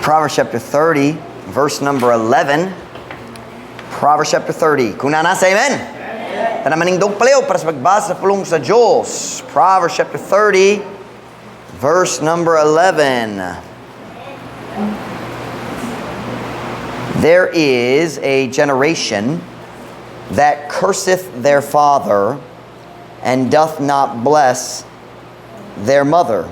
Proverbs chapter 30, verse number 11. Proverbs chapter 30. Kung naa na, say amen. Amen. Manindog palihog para sa pagbasa sa pulong sa Diyos. Proverbs chapter 30, verse number 11. There is a generation that curseth their father and doth not bless their mother.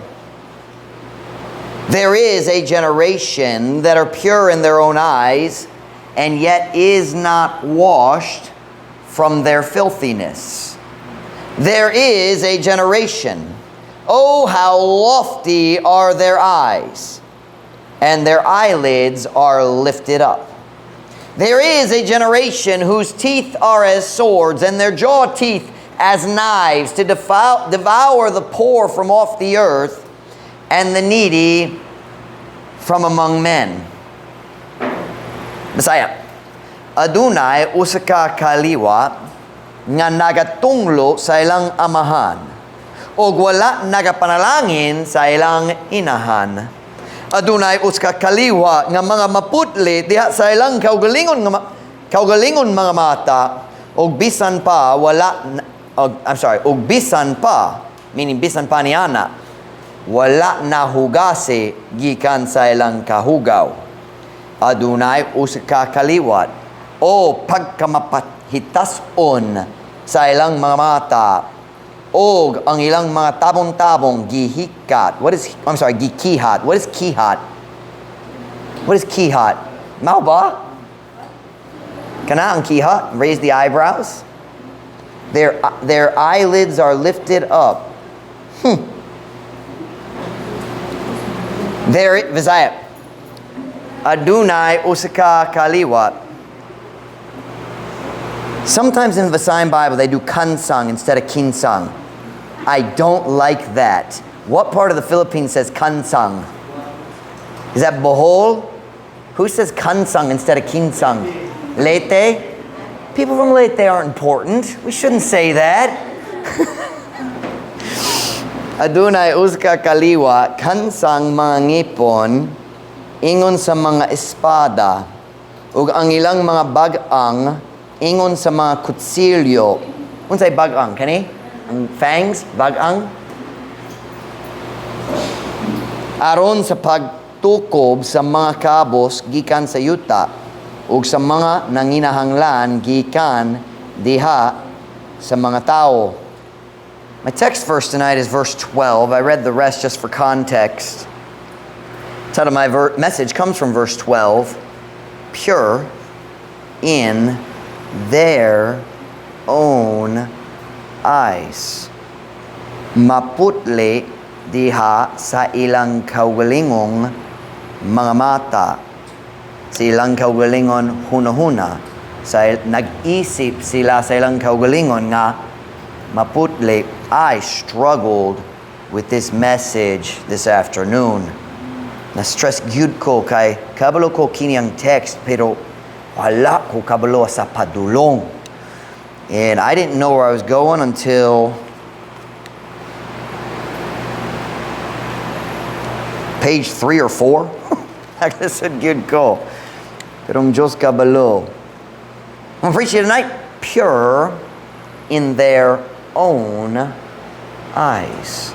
There is a generation that are pure in their own eyes, and yet is not washed from their filthiness. There is a generation, oh, how lofty are their eyes, and their eyelids are lifted up. There is a generation whose teeth are as swords, and their jaw teeth as knives, to devour the poor from off the earth, and the needy from among men. Bisaya. Adunay usa ka kaliwat nga nagatunglo sa ilang amahan ug wala nagapanalangin sa ilang inahan. Adunay usa ka kaliwat nga mga maputli diha sa ilang kaugalingon nga kaugalingon mga mata ug bisan pa wala og, I'm sorry, ug bisan pa, meaning bisan pa niana, wala na hugasi gikan sa ilang kahugaw. Adunay usa ka kaliwat o pagkamapahitason sa ilang mga mata og ang ilang mga tabong-tabong gihikat. What is, I'm sorry, gikihat. What is kihat? What is kihat? Mao ba? Kana ang kihat? Raise the eyebrows. Their eyelids are lifted up. There, Bisaya. Adunay usa ka kaliwat. Sometimes in the Visayan Bible they do kansang instead of kinsang. I don't like that. What part of the Philippines says kansang? Is that Bohol? Who says kansang instead of kinsang? Leyte? People from Leyte aren't important. We shouldn't say that. Adunay usa ka kaliwat kansang mga ngipon ingon sa mga espada ug ang ilang mga bag-ang ingon sa mga kutsilyo. Unsay bag-ang kani? Ang fangs, bag-ang. Aron sa pagtukob sa mga kabos gikan sa yuta ug sa mga nanginahanglan gikan diha sa mga tawo. My text verse tonight is verse 12. I read the rest just for context. The title of my message comes from verse 12. Pure in their own eyes. Maputli diha sa ilang kaugalingong mga mata. Sa ilang kaugalingon hunahuna. Sa nag-isip sila sa ilang kaugalingon nga maputli. I struggled with this message this afternoon. Na-stress gyud ko kay kabalo ko kini ang text pero wala ko kabalo sa padulong. And I didn't know where I was going until page 3 or 4. Naglisod gyud ko. Pero ang Diyos kabalo. I'm gonna preach you tonight, pure in their own eyes.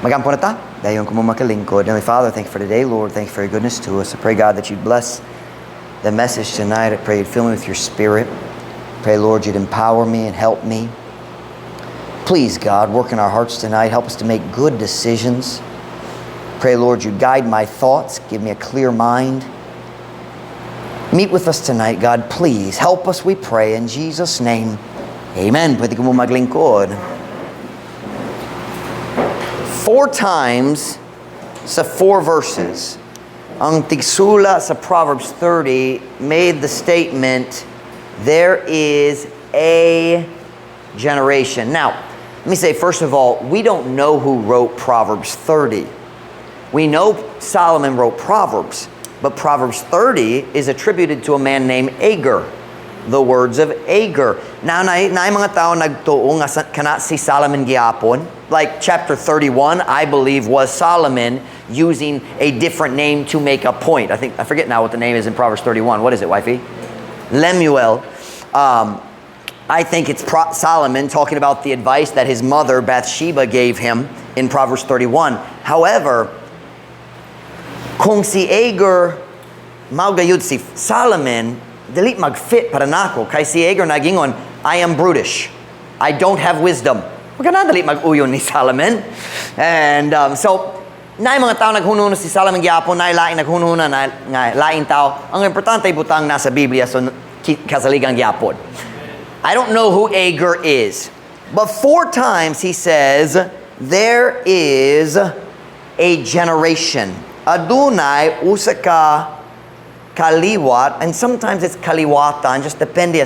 Magampo na ta. Dayon ko mo makalingkod. Heavenly Father, thank you for today, Lord. Thank you for your goodness to us. I pray, God, that you'd bless the message tonight. I pray you'd fill me with your Spirit. Pray, Lord, you'd empower me and help me. Please, God, work in our hearts tonight. Help us to make good decisions. Pray, Lord, you'd guide my thoughts. Give me a clear mind. Meet with us tonight, God. Please help us, we pray. In Jesus' name, amen. Pwede ko mo maglingkod. 4 times sa 4 verses, ang tigsula sa Proverbs 30 made the statement, there is a generation. Now, let me say, first of all, we don't know who wrote Proverbs 30. We know Solomon wrote Proverbs, but Proverbs 30 is attributed to a man named Agur. The words of Agur. Now, na mga tao nagtuo nga kana si Solomon gyapon. Like chapter 31, I believe, was Solomon using a different name to make a point. I think, I forget now what the name is in Proverbs 31. What is it, wifey? Lemuel. I think it's Solomon talking about the advice that his mother, Bathsheba, gave him in Proverbs 31. However, kung si Agur mao gayud si Solomon, dili mag-fit para nako. Kay si Agur nagingon, "I am brutish. I don't have wisdom." Huwag na dili mag-uyon ni Solomon. And so, naay mga tao naghunahuna si Solomon gyapon, naay lain naghunahuna na nga lain tao. Ang importante, butang nasa Biblia, so kasaligan gyapon. I don't know who Agur is. But four times he says, "There is a generation." Adunay usa ka kaliwat, and sometimes it's kaliwatan, just depende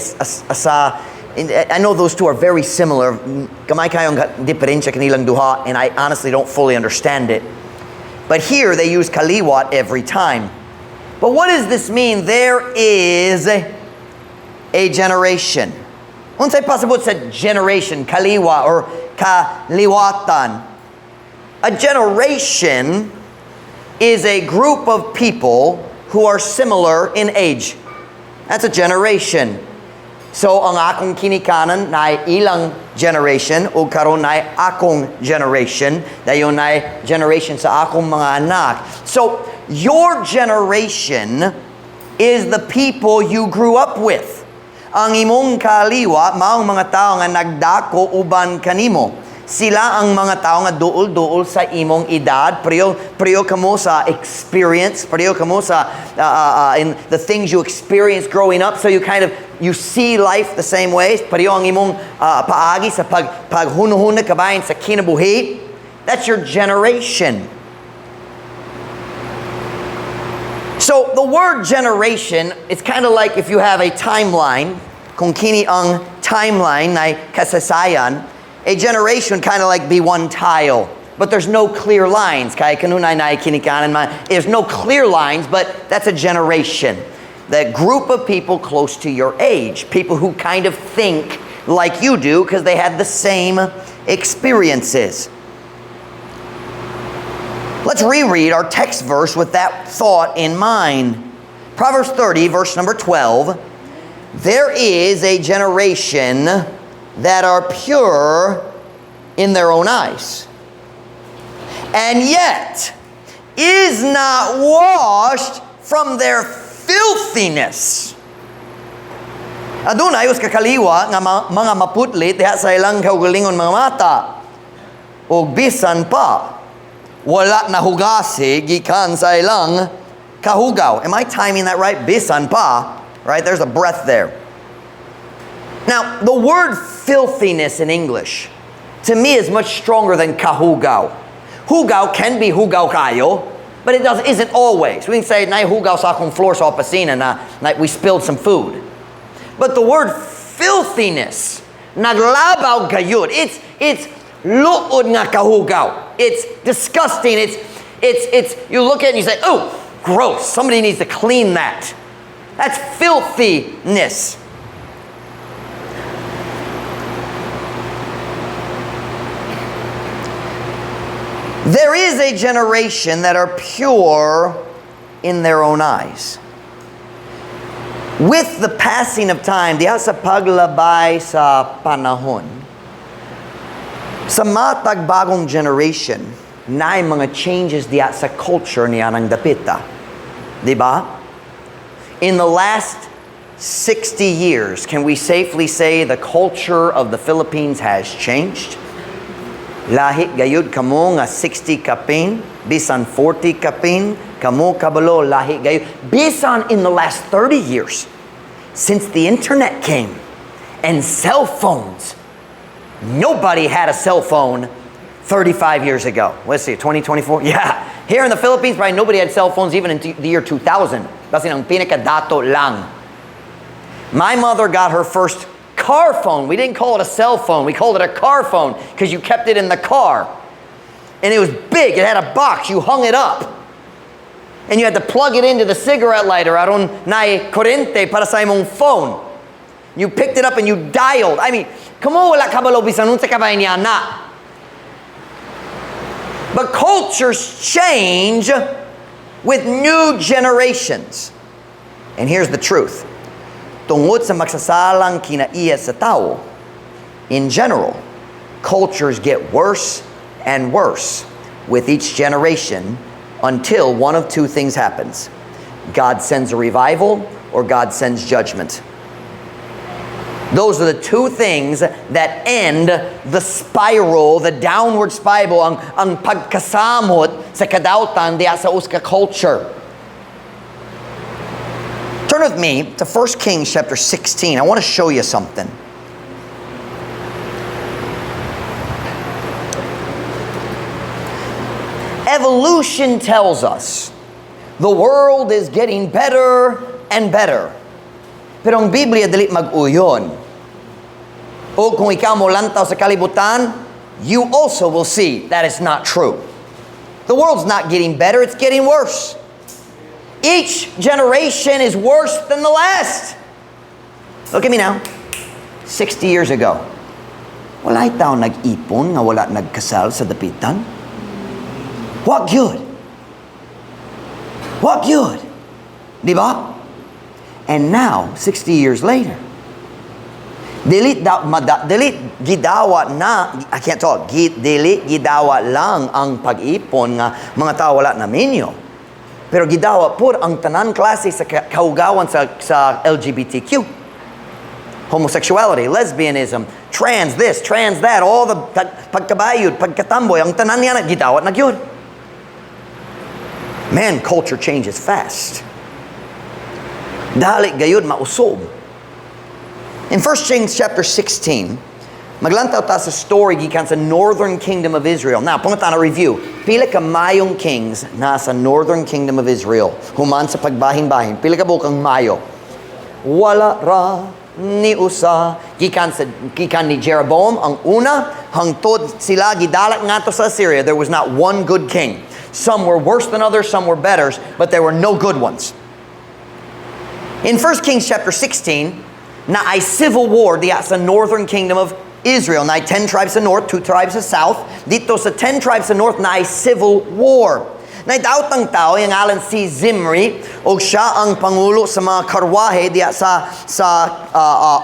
sa. I know those two are very similar. Gamay kayong diferensya kanilang duha, and I honestly don't fully understand it. But here they use kaliwat every time. But what does this mean? There is a generation. Unsay pasabot sa generation, kaliwa or kaliwatan? A generation is a group of people who are similar in age. That's a generation. So ang akong kinikanan na ilang generation o karon na akong generation, dayon na generation sa akong mga anak. So your generation is the people you grew up with. Ang imong kaliwa maong mga tao nga nagdako uban kanimo. Sila ang mga tao nga duol-duol sa imong edad, pareho pareho kamo sa experience, pareho kamo sa in the things you experience growing up, so you kind of you see life the same way. Pareho ang imong paagi sa paghunahuna kabahin sa kinabuhi. That's your generation. So the word generation, it's kind of like if you have a timeline, kung kini ang timeline na kasaysayan, a generation kind of like be one tile. But there's no clear lines. Kay kanunay na kinikanan man. There's no clear lines, but that's a generation. The group of people close to your age, people who kind of think like you do because they had the same experiences. Let's reread our text verse with that thought in mind. Proverbs 30, verse number 12. "There is a generation that are pure in their own eyes, and yet is not washed from their filthiness." Adunay usa ka kaliwa nga mga maputli diha sa ilang kaugalingon mga mata. Ug bisan pa wala na hugasi gikan sa ilang kahugaw. Am I timing that right? Bisan pa, right? There's a breath there. Now, the word filthiness in English, to me, is much stronger than kahugaw. Hugaw can be hugaw kayo, but it isn't always. We can say, "Naay hugaw sa akong floor sa opisina," na we spilled some food. But the word filthiness, naglabaw gayud. It's luod nga kahugaw. It's disgusting. You look at it and you say, "Oh, gross. Somebody needs to clean that." That's filthiness. There is a generation that are pure in their own eyes. With the passing of time, diha sa paglabay sa panahon, sa matag bagong generation, naay mga changes diha sa culture niya ng dapita. Di ba? In the last 60 years, can we safely say the culture of the Philippines has changed? Lahi gayud kamo nga 60 kapin, bisan 40 kapin, kamo kabalo lahi gayud. Bisan in the last 30 years, since the internet came and cell phones, nobody had a cell phone 35 years ago. Let's see, 2024? Yeah. Here in the Philippines, probably nobody had cell phones even in the year 2000. Basin ang pinakadato lang. My mother got her first car phone. We didn't call it a cell phone. We called it a car phone because you kept it in the car. And it was big. It had a box. You hung it up. And you had to plug it into the cigarette lighter aron naay kuryente para sa imong phone. You picked it up and you dialed. I mean, kamo wala kabalo bisan unsa ka niana. But cultures change with new generations. And here's the truth. Tungod sa magsasalang kinaiya sa tao, in general, cultures get worse and worse with each generation until one of two things happens. God sends a revival or God sends judgment. Those are the two things that end the spiral, the downward spiral, ang pagkasamot sa kadautan diya sa usa ka culture. Turn with me to 1 Kings chapter 16. I want to show you something. Evolution tells us the world is getting better and better. Pero ang Biblia dili mag-uyon. O kung ikaw mo lantaw sa kalibutan, you also will see that it's not true. The world's not getting better, it's getting worse. Each generation is worse than the last. Look at me now. 60 years ago, wala'y tao nag-ipon nga wala nagkasal sa dapitan. What good? What good? Di ba? And now, 60 years later, dili da, mada, dili gidawa na, I can't talk, dili gidawa lang ang pag-ipon nga mga tao wala na minyo. Pero gidawa pud ang tanan klase sa kaugawan sa LGBTQ. Homosexuality, lesbianism, trans this, trans that, all the pagkabayod, pagkatamboy, ang tanan niya gidawat na gyud. Man, culture changes fast. Dali gayud mausob. In 1 Kings chapter 16, maglantaw ta sa story gikan sa northern kingdom of Israel. Now, pangutana review. Pila ka mayong kings nasa northern kingdom of Israel? Human sa pagbahin-bahin. Pila ka bukang mayo? Wala ra ni usa. Gikan ni Jeroboam ang una, hangtod sila gidalak ngadto sa Assyria. There was not one good king. Some were worse than others, some were better, but there were no good ones. In 1 Kings chapter 16, naay civil war diya sa northern kingdom of Israel. Naay 10 tribes sa north, 2 tribes sa south. Dito sa 10 tribes sa north, naay civil war. Naay ang tao, yung ngalan si Zimri, og siya ang pangulo sa mga karwahe diya sa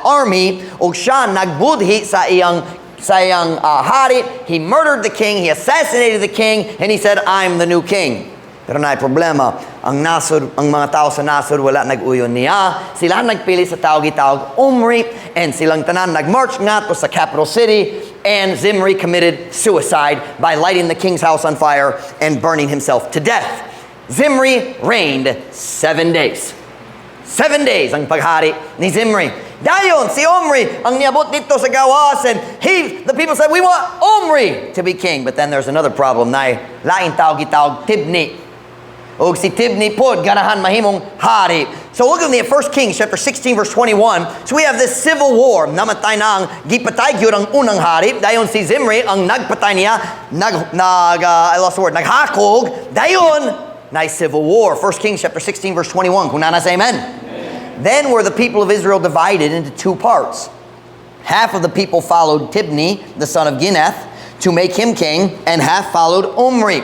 army, og siya nagbudhi sa iyang hari. He murdered the king, he assassinated the king, and he said, "I'm the new king." Pero naay problema, ang nasod, ang mga tao sa nasod wala nag-uyon niya. Sila nagpili sa tao gitawag Omri, and silang tanan nagmarch ngadto sa capital city, and Zimri committed suicide by lighting the king's house on fire and burning himself to death. Zimri reigned 7 days. 7 days ang paghari ni Zimri. Dayon, si Omri ang niabot dito sa gawas, and the people said, "We want Omri to be king." But then there's another problem. Naay laing tao gitawag Tibni. Og si Tibni pod ganahan mahimong hari. So look at me at 1 Kings chapter 16 verse 21. So we have this civil war. Namatay na ang gipatay gyud ang unang hari. Dayon si Zimri ang nagpatay niya, nag nag I lost the word, naghakog. Dayon naay civil war. 1 Kings chapter 16 verse 21. Kung naa na, say amen. Then were the people of Israel divided into two parts. Half of the people followed Tibni, the son of Ginath, to make him king, and half followed Omri.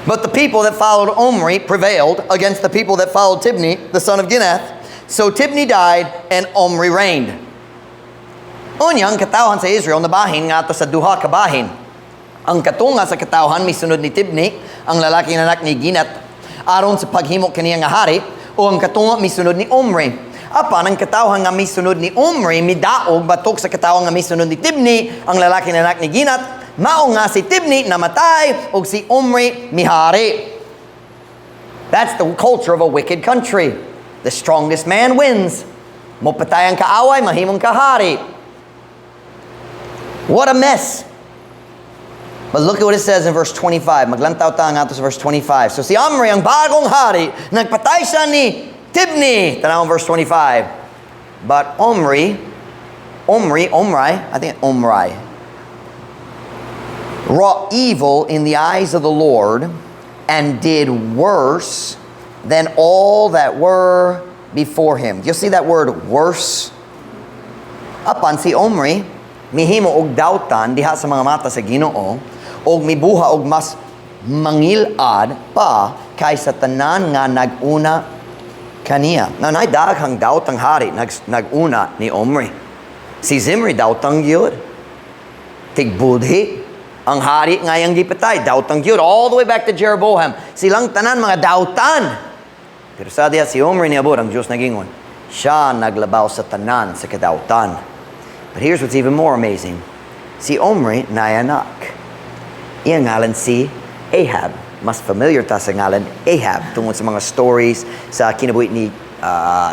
But the people that followed Omri prevailed against the people that followed Tibni, the son of Ginath. So Tibni died and Omri reigned. Unya, ang katawhan sa Israel nabahin ngadto sa duha ka bahin. Ang katunga sa katawhan misunod ni Tibni, ang lalaking anak ni Ginat, aron sa paghimo kaniya nga hari, o ang katunga misunod ni Omri. Apan ang katawhan nga misunod ni Omri midaog batok sa katawhan nga misunod ni Tibni, ang lalaking anak ni Ginat, mao nga si Tibni namatay ug si Omri mihari. That's the culture of a wicked country. The strongest man wins. Mopatay ang kaaway, mahimong kahari. What a mess. But look at what it says in verse 25. Maglantaw ta ngadto sa verse 25. So si Omri, ang bagong hari, nagpatay siya ni Tibni. Tanaw verse 25. But Omri, Omri, Omri, I think Omri, wrought evil in the eyes of the Lord and did worse than all that were before him. Do you see that word "worse"? Apan si Omri mihimo og dautan diha sa mga mata sa Ginoo og mibuha og mas mangilad pa kaysa tanan nga nag-una kaniya. Na naay daghang daotang hari nag-una ni Omri. Si Zimri daotang gyud. Tigbudhi ang hari nga iyang gipatay, daotang gyud, all the way back to Jeroboam. Silang tanan mga dautan. Pero sa diha si Omri niabot, ang Diyos nagingon, siya naglabaw sa tanan sa kadautan. But here's what's even more amazing. Si Omri naay anak. Iyang ngalan si Ahab. Mas familiar ta sa ngalan Ahab tungod sa mga stories sa kinabuhi ni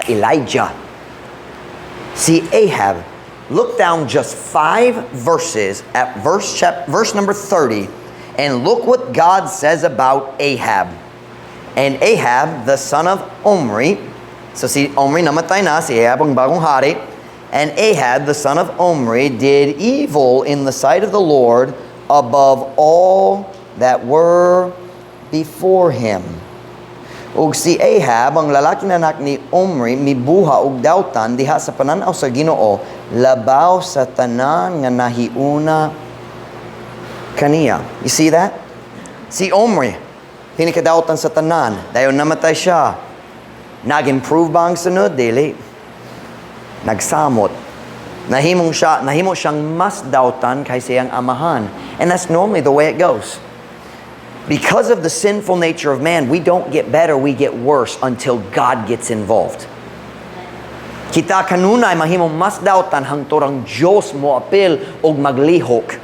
Elijah. Si Ahab, look down just five verses at verse number 30 and look what God says about Ahab. And Ahab, the son of Omri, so si Omri namatay na, si Ahab ang bagong hari. And Ahab, the son of Omri, did evil in the sight of the Lord above all that were before him. Ug si Ahab, ang lalaki na anak ni Omri, mibuha og dautan diha sa pananaw sa Ginoo, labaw sa tanan nga nahiuna kaniya. You see that? Si Omri, pinakadautan sa tanan, dayon namatay siya. Nag-improve ba ang sunod? Dili. Nagsamot. Nahimo siyang mas dautan kaysa iyang amahan. And that's normally the way it goes. Because of the sinful nature of man, we don't get better, we get worse until God gets involved. Kita kanunay mahimo mas dautan hangtod ang Diyos mo apil og maglihok.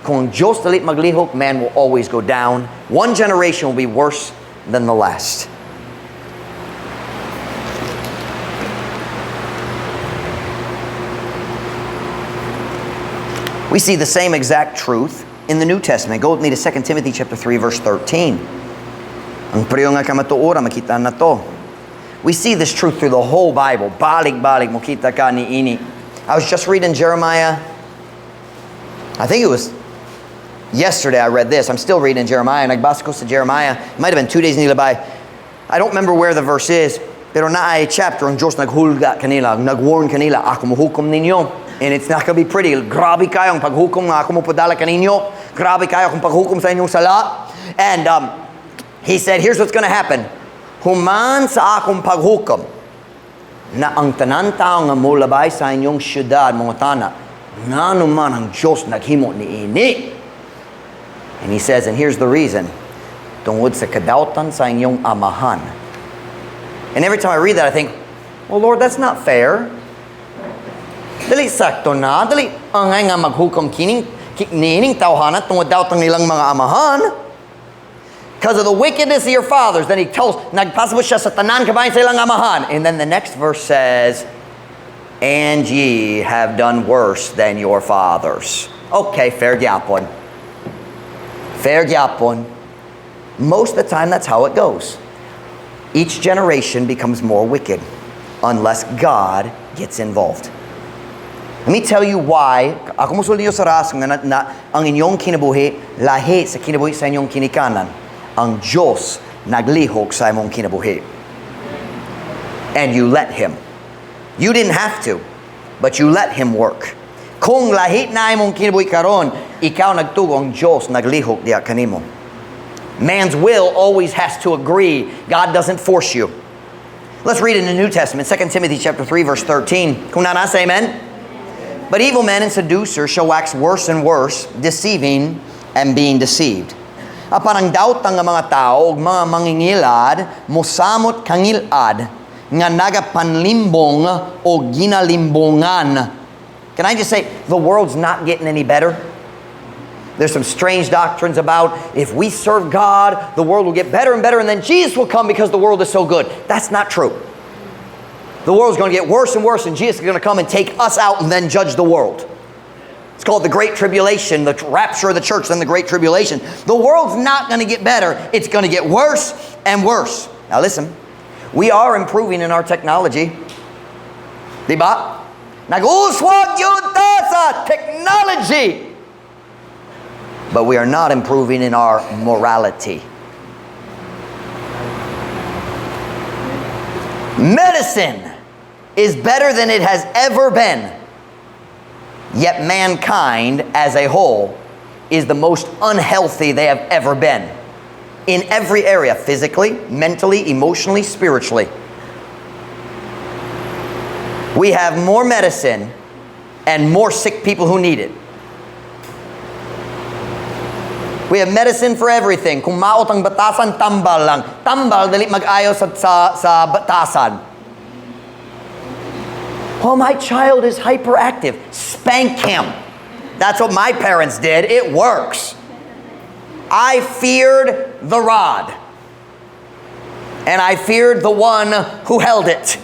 Kung ang Diyos dili maglihok, man will always go down. One generation will be worse than the last. We see the same exact truth in the New Testament. Go with me to 2 Timothy chapter 3 verse 13. Ang pareho nga kamatuoran makita nato. We see this truth through the whole Bible. Balik-balik mokita ka ni ini. I was just reading Jeremiah. I think it was yesterday I read this. I'm still reading Jeremiah. Nagbasa ko sa Jeremiah. It might have been 2 days nilabay. I don't remember where the verse is. Pero naay chapter ang Diyos naghulga kanila, nag-warn kanila, "Ako mohukom ninyo. And it's not gonna be pretty. Grabe kayo ang paghukom nga ako mopadala kaninyo. Grabe kayo kung paghukom sa inyong sala." And he said, "Here's what's gonna happen. Human sa akong paghukom, na ang tanan tao nga molabay sa inyong syudad, mangutana, 'Ngano man ang Diyos naghimo ni ini?' And he says, 'And here's the reason. Tungod sa kadautan sa inyong amahan.'" And every time I read that, I think, "Well, Lord, that's not fair. Dili sakto na, dili angay nga maghukom kining niining tawhana tungod daw nilang mga amahan. Because of the wickedness of your fathers." Then he tells, nagpasabot siya sa tanan kabahin sa ilang amahan. And then the next verse says, "And ye have done worse than your fathers." Okay, fair gyapon. Fair gyapon. Most of the time, that's how it goes. Each generation becomes more wicked unless God gets involved. Let me tell you why. Ako musulti sa ras nga na ang inyong kinabuhi lahi sa kinabuhi sa inyong kinikanan. Ang Diyos naglihok sa imong kinabuhi. And you let Him. You didn't have to, but you let Him work. Kung lahi na imong kinabuhi karon, ikaw nagtugo, ang Diyos naglihok diha kanimo. Man's will always has to agree. God doesn't force you. Let's read in the New Testament, 2 Timothy chapter 3 verse 13. Kung naa na, say amen. But evil men and seducers shall wax worse and worse, deceiving and being deceived. Apan ang daotang nga mga tao ug mga mangingilad mosamot kangilad nga nagapanlimbong o ginalimbongan. Can I just say, the world's not getting any better? There's some strange doctrines about if we serve God, the world will get better and better, and then Jesus will come because the world is so good. That's not true. The world's going to get worse and worse, and Jesus is going to come and take us out and then judge the world. It's called the Great Tribulation, the rapture of the church, then the Great Tribulation. The world's not going to get better. It's going to get worse and worse. Now listen, we are improving in our technology. Diba? Nag-uswag gyud ta sa technology. But we are not improving in our morality. Medicine is better than it has ever been. Yet mankind as a whole is the most unhealthy they have ever been. In every area, physically, mentally, emotionally, spiritually. We have more medicine and more sick people who need it. We have medicine for everything. Kung maot ang batasan, tambal lang. Tambal, dali mag-ayo sa batasan. "Oh, my child is hyperactive." Spank him. That's what my parents did. It works. I feared the rod. And I feared the one who held it.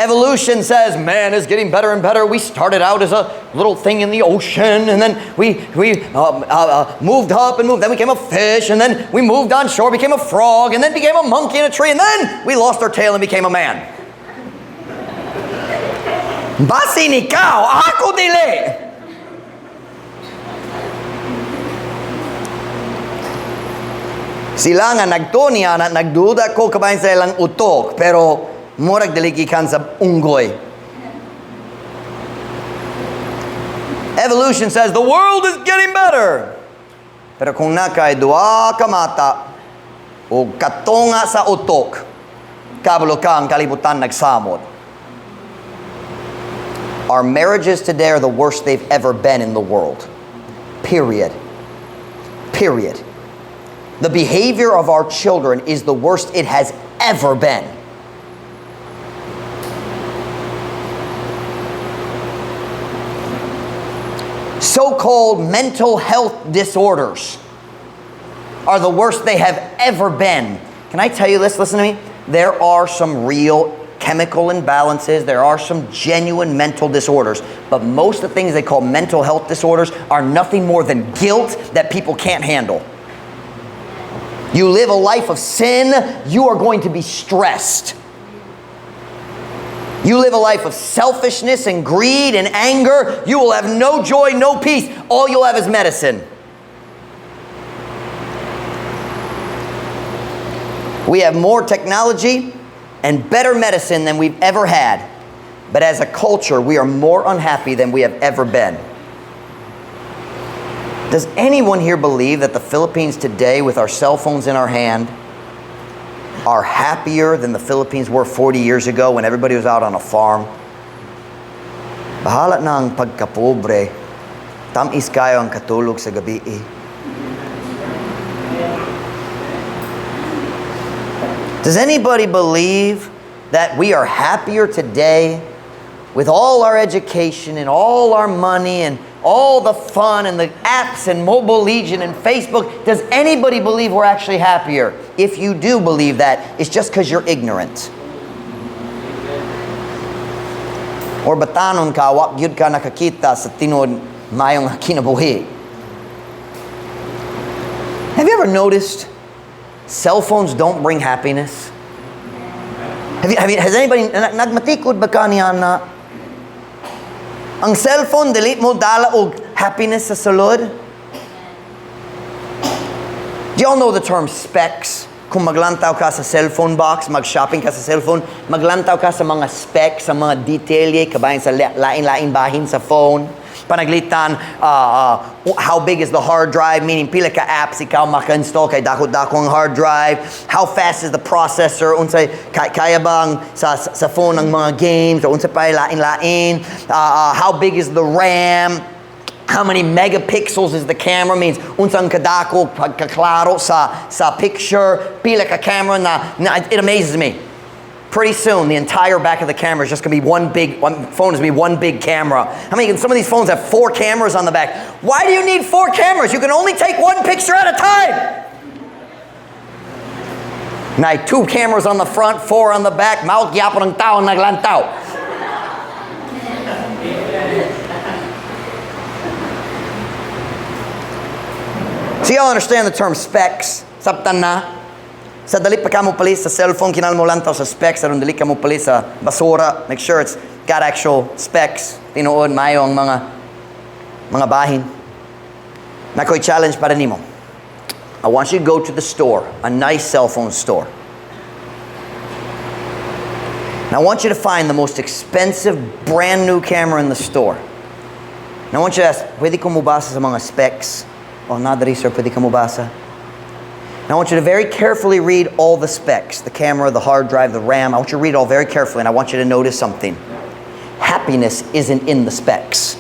Evolution says man is getting better and better. We started out as a little thing in the ocean, and then we moved up and moved. Then we became a fish, and then we moved on shore, became a frog, and then became a monkey in a tree, and then we lost our tail and became a man. Basin ikaw, ako dili. Sila nga nagtuo niya na nagduda ko kabahin sa ilang utok, pero murag dili gikan sa unggoy. Evolution says the world is getting better. Pero kung naa kay duha ka mata o katunga sa utok, kabalo ka ang kalibutan nagsamot. Our marriages today are the worst they've ever been in the world. Period. Period. The behavior of our children is the worst it has ever been. So-called mental health disorders are the worst they have ever been. Can I tell you this? Listen to me. There are some real chemical imbalances. There are some genuine mental disorders. But most of the things they call mental health disorders are nothing more than guilt that people can't handle. You live a life of sin, you are going to be stressed. You live a life of selfishness and greed and anger, you will have no joy, no peace. All you'll have is medicine. We have more technology and better medicine than we've ever had. But as a culture, we are more unhappy than we have ever been. Does anyone here believe that the Philippines today, with our cell phones in our hand, are happier than the Philippines were 40 years ago when everybody was out on a farm? Bahala na ang pagkapobre. Tam-is kaayo ang katulog sa gabi eh. Does anybody believe that we are happier today with all our education and all our money and all the fun and the apps and Mobile Legion and Facebook? Does anybody believe we're actually happier? If you do believe that, it's just because you're ignorant. Or batanon ka, wa gyud ka nakakita sa tinuod maayong kinabuhi. Have you ever noticed cell phones don't bring happiness? Has anybody, nagmatikod ba ka niya na ang cellphone, dili mo dala og happiness sa sulod? Do y'all know the term specs? Kung maglantaw ka sa cellphone box, mag-shopping ka sa cellphone, maglantaw ka sa mga specs, sa mga detalye, kabahin sa lain-lain bahin sa phone. Panaglitan, how big is the hard drive, meaning pila ka apps ikaw maka-install kay dako-dako ang hard drive. How fast is the processor, unsay kaya bang sa phone ang mga games, o unsay pa lain-lain. How big is the RAM? How many megapixels is the camera, means unsang kadako pagkaklaro sa picture, pila ka camera na. It amazes me. Pretty soon, the entire back of the camera is just going to be one big, one phone is going to be one big camera. I mean, some of these phones have four cameras on the back. Why do you need four cameras? You can only take one picture at a time. Now, two cameras on the front, four on the back. Mao gyapon ang tao naglantaw. So y'all understand the term specs? Sabtan na. Sa dali pa ka mo palit sa cellphone, kinahanglan mo lantaw sa specs, aron dali ka mo palit sa basura. Make sure it's got actual specs. Tinuod, maayo ang mga bahin. Naa ko'y challenge para nimo. I want you to go to the store, a nice cell phone store. And I want you to find the most expensive brand new camera in the store. And I want you to ask, "Pwede ko mobasa sa mga specs?" "Oh, naa diri, sir, pwede ka mobasa." And I want you to very carefully read all the specs, the camera, the hard drive, the RAM. I want you to read it all very carefully, and I want you to notice something. Happiness isn't in the specs.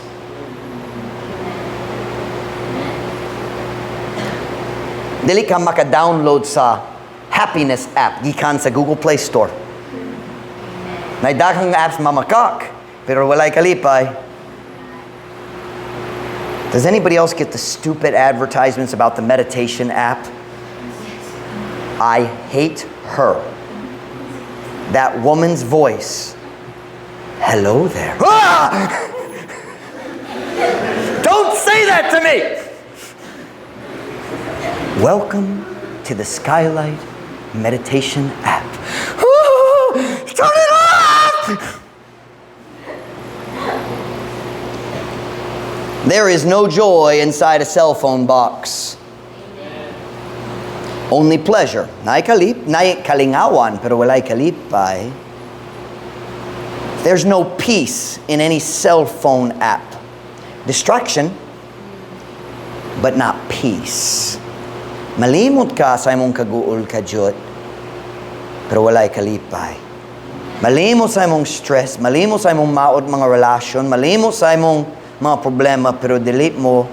Dili ka maka-download sa happiness app gikan sa Google Play Store. Naay daghang apps mamakak, pero walay kalipay. Does anybody else get the stupid advertisements about the meditation app? I hate her. That woman's voice. "Hello there." Ah! Don't say that to me! "Welcome to the Skylight Meditation app." Turn it off! There is no joy inside a cell phone box. Only pleasure. Naay kalip, naay kalingawan, pero walay kalipay. There's no peace in any cell phone app. Distraction, but not peace. Malimot ka sa imong kaguol kadyot, pero walay kalipay. Malimot sa imong stress, malimot sa imong maot mga relasyon, malimot sa imong mga problema, pero dili mo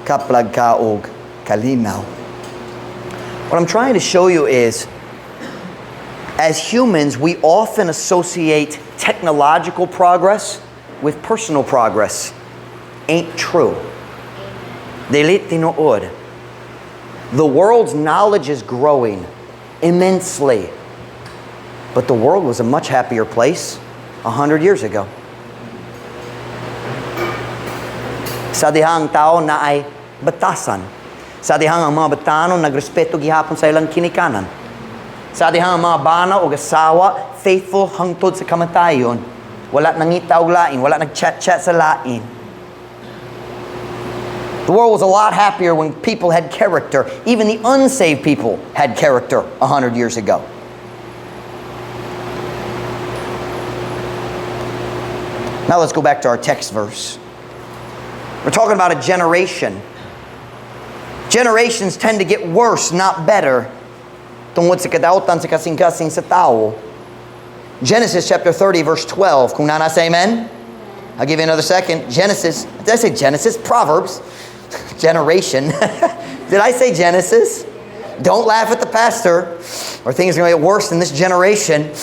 kaplag ka og kalinaw. What I'm trying to show you is, as humans, we often associate technological progress with personal progress. Ain't true. Dili tinuod. The world's knowledge is growing immensely. But the world was a much happier place 100 years ago. Sa dihang tao naay batasan. Sa dihang ang mga batanon nagrespeto gihapon sa ilang kinikanan. Sa dihang ang mga bana o asawa faithful hangtod sa kamatayon. Wala nangita og lain, wala nag-chat-chat sa lain. The world was a lot happier when people had character. Even the unsaved people had character 100 years ago. Now let's go back to our text verse. We're talking about a generation. Generations tend to get worse, not better, tungod sa kadautan sa kasing-kasing sa tao. Genesis chapter 30, verse 12. Kung naa na, say amen. I'll give you another second. Genesis. Did I say Genesis? Proverbs. Generation. Did I say Genesis? Don't laugh at the pastor, or things are going to get worse in this generation.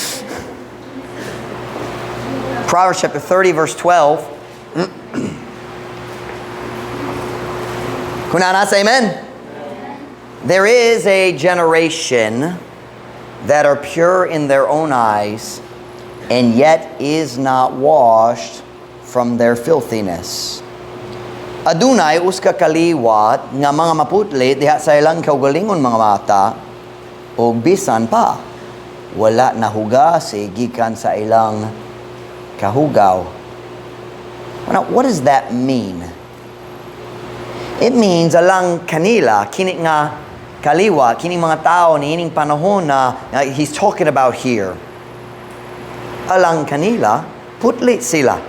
Proverbs chapter 30, verse 12. Kung naa na, say amen. There is a generation that are pure in their own eyes and yet is not washed from their filthiness. Adunay usa ka kaliwat nga mga maputli diha sa ilang kaugalingon mga mata ug bisan pa wala nahugasi gikan sa ilang kahugaw. Now, what does that mean? It means alang kanila kini nga kaliwa, kini mga tao ni ining panahon na he's talking about here. Alang kanila, putli sila.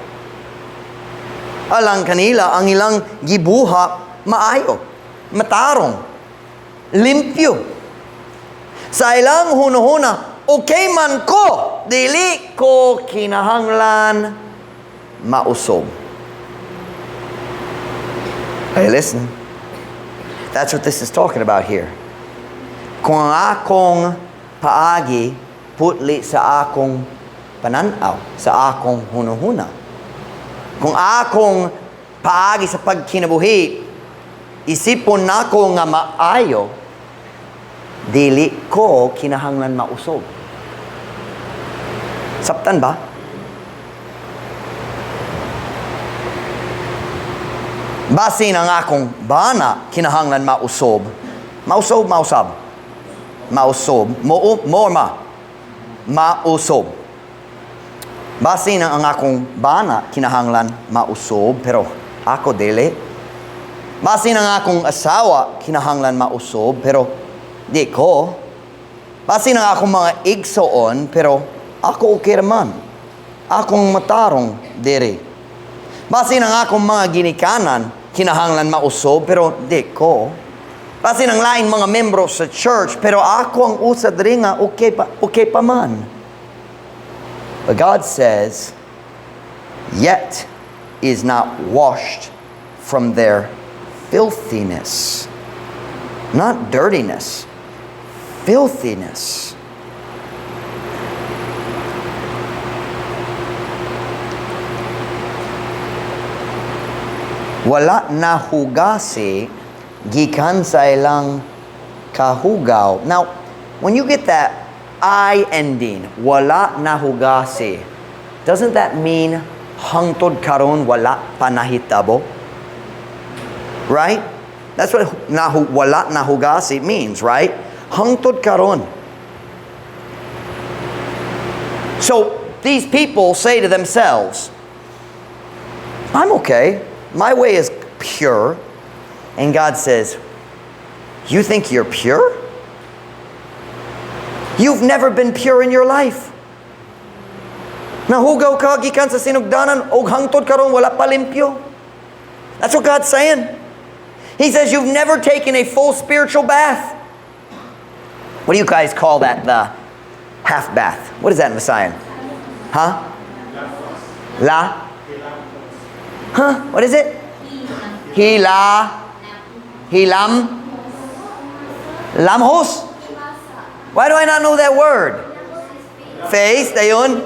Alang kanila, ang ilang gibuha maayo, matarong, limpyo. Sa ilang hunahuna, okay man ko, dili ko kinahanglan mausob. Hey, listen. That's what this is talking about here. Kung ang akong paagi putli sa akong pananaw, sa akong hunuhuna. Kung akong paagi sa pagkinabuhi, isipon nako nga maayo, dili ko kinahanglan mausob. Sabtan ba? Basin ang akong bana kinahanglan mausob. Mausob, mausab. Mausob. Mo, mo or ma? Mausob. Basin ang akong bana kinahanglan mausob, pero ako dili. Basin ang akong asawa kinahanglan mausob, pero di ko. Basin ang akong mga igsoon, pero ako okay raman. Akong matarong diri. Basin ang akong mga ginikanan kinahanglan mausob, pero di ko. Basin ang laing mga membro sa church, pero ako ang usa diri nga okay pa man. But God says, yet is not washed from their filthiness. Not dirtiness, filthiness. Wala nahugasi gikan sa ilang kahugaw. Now, when you get that I ending, wala nahugasi, doesn't that mean hangtod karon wala pa nahitabo? Right? That's what wala nahugasi means, right? Hangtod karon. So, these people say to themselves, "I'm okay. My way is pure." And God says, "You think you're pure? You've never been pure in your life. Nahugaw ka gikan sa sinugdanan og hangtod karon wala pa limpyo." That's what God's saying. He says, "You've never taken a full spiritual bath." What do you guys call that? The half bath. What is that in Visayan? Huh? La? Huh? What is it? Hila. Hilam. Lamhos? Why do I not know that word? Face, dayon.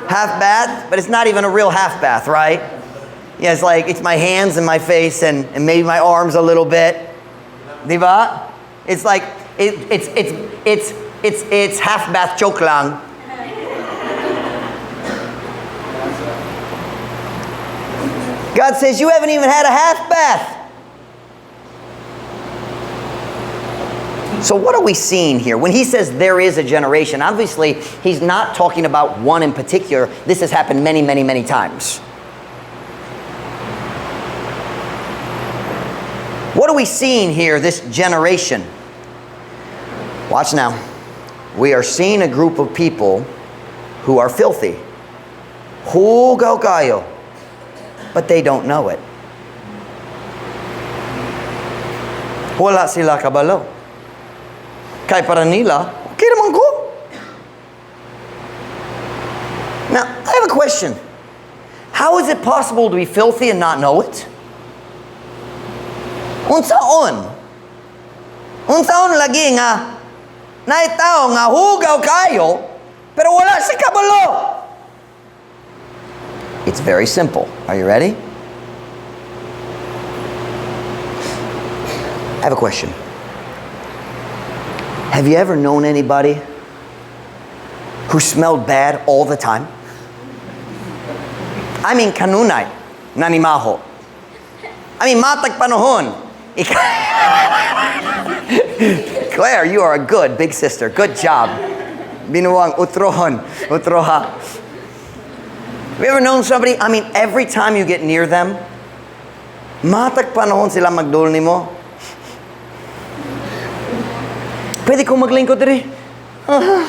Half bath, but it's not even a real half bath, right? Yeah, it's like, it's my hands and my face and maybe my arms a little bit. Diba? It's like, it, it's half bath joke lang. God says, "You haven't even had a half bath." So what are we seeing here? When he says there is a generation, obviously he's not talking about one in particular. This has happened many, many, many times. What are we seeing here, this generation? Watch now. We are seeing a group of people who are filthy. Hugaw kayo. But they don't know it. Wala sila kabalo. Kay para nila, okay naman ko. Now, I have a question. How is it possible to be filthy and not know it? Unsaon? Unsaon lagi nga naay tao nga hugaw kayo pero wala siya kabalo? It's very simple. Are you ready? I have a question. Have you ever known anybody who smelled bad all the time? I mean, kanunay, nanimaho. I mean, matag panahon. Claire, you are a good big sister. Good job. Binuang utrohon, utroha. Have you ever known somebody? I mean, every time you get near them, matag panahon sila magduol nimo. "Pwede ko maglingkod diri? Ah.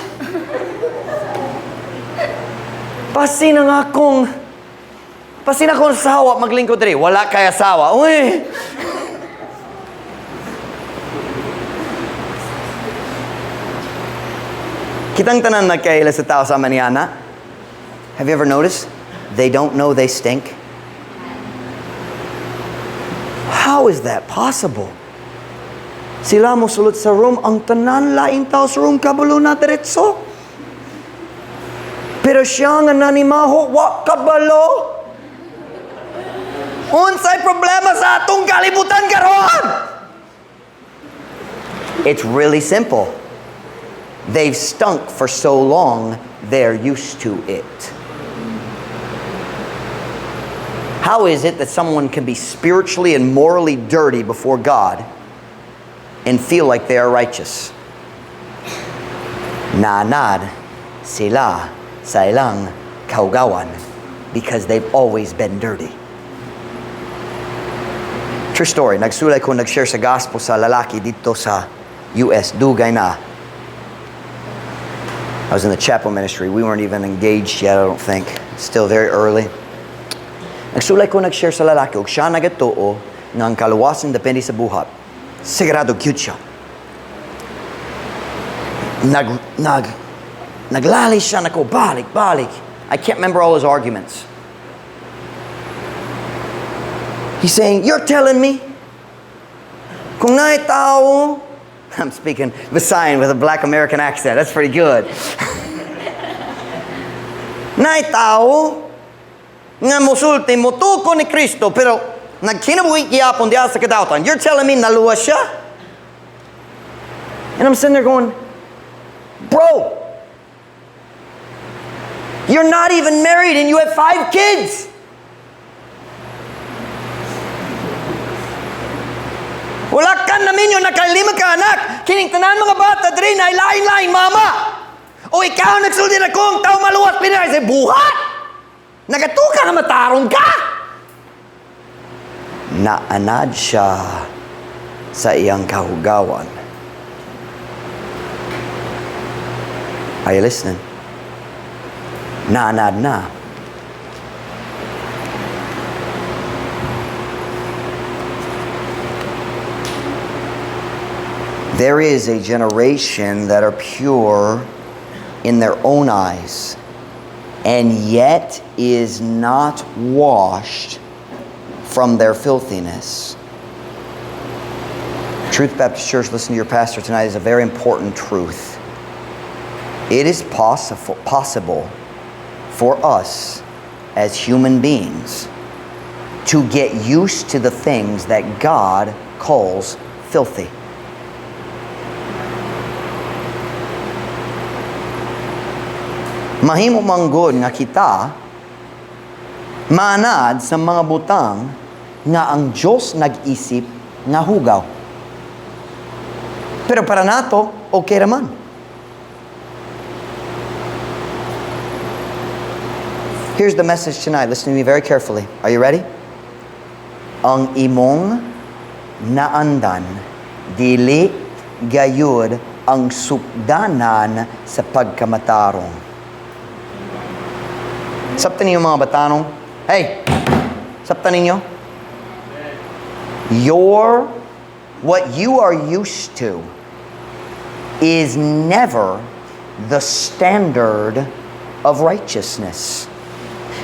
Basin akong asawa maglingkod diri." Wala kay asawa. Uy! Kitang tanan nagkaila sa tao sa maniana. Have you ever noticed? They don't know they stink. How is that possible? Sila mosulod sa room, ang tanan laing tao sa room kabalo na diretso. Pero siya nga nanimaho, wa kabalo. Unsay problema sa atong kalibutan karon? It's really simple. They've stunk for so long, they're used to it. How is it that someone can be spiritually and morally dirty before God and feel like they are righteous? Naanad sila sa ilang kahugawan because they've always been dirty. True story. Nagsulay ko, nag-share sa gospel sa lalaki didto sa US. Dugay na. I was in the chapel ministry. We weren't even engaged yet, I don't think. Still very early. Nagsulay ko, nag-share sa lalaki ug siya nagatuo nga ang kaluwasan depende sa buhat. Sigurado cute siya. Naglali siya nako, balik, balik. I can't remember all his arguments. He's saying, "You're telling me, kung naay tao," I'm speaking Visayan with a Black American accent. That's pretty good. "Naay tao nga musulti motuo ko ni Kristo, pero nagkinabuhi gihapon diha sa kadautan. You're telling me naluwas siya?" And I'm sitting there going, "Bro, you're not even married and you have five kids. Wala ka naminyo, nakalima ka anak. Kining tanan mga bata diri na lain-lain mama. O ikaw nagsulti na kung tao maluwas pinay sa buhat. Nagatuo ka nga matarong ka." Naanad siya sa iyang kahugawan. Are you listening? Naanad na. There is a generation that are pure in their own eyes and yet is not washed from their filthiness. Truth Baptist Church, listen to your pastor tonight, is a very important truth. It is possible for us as human beings to get used to the things that God calls filthy. Mahimo manggod nga kita maanad sa mga butang nga ang Diyos nag-isip nga hugaw. Pero para nato, okay raman. Here's the message tonight. Listen to me very carefully. Are you ready? Ang imong naandan, dili gayud ang sukdanan sa pagkamatarong. Sabtan ninyo, mga batanong. Hey! Sabtan ninyo. What you are used to is never the standard of righteousness.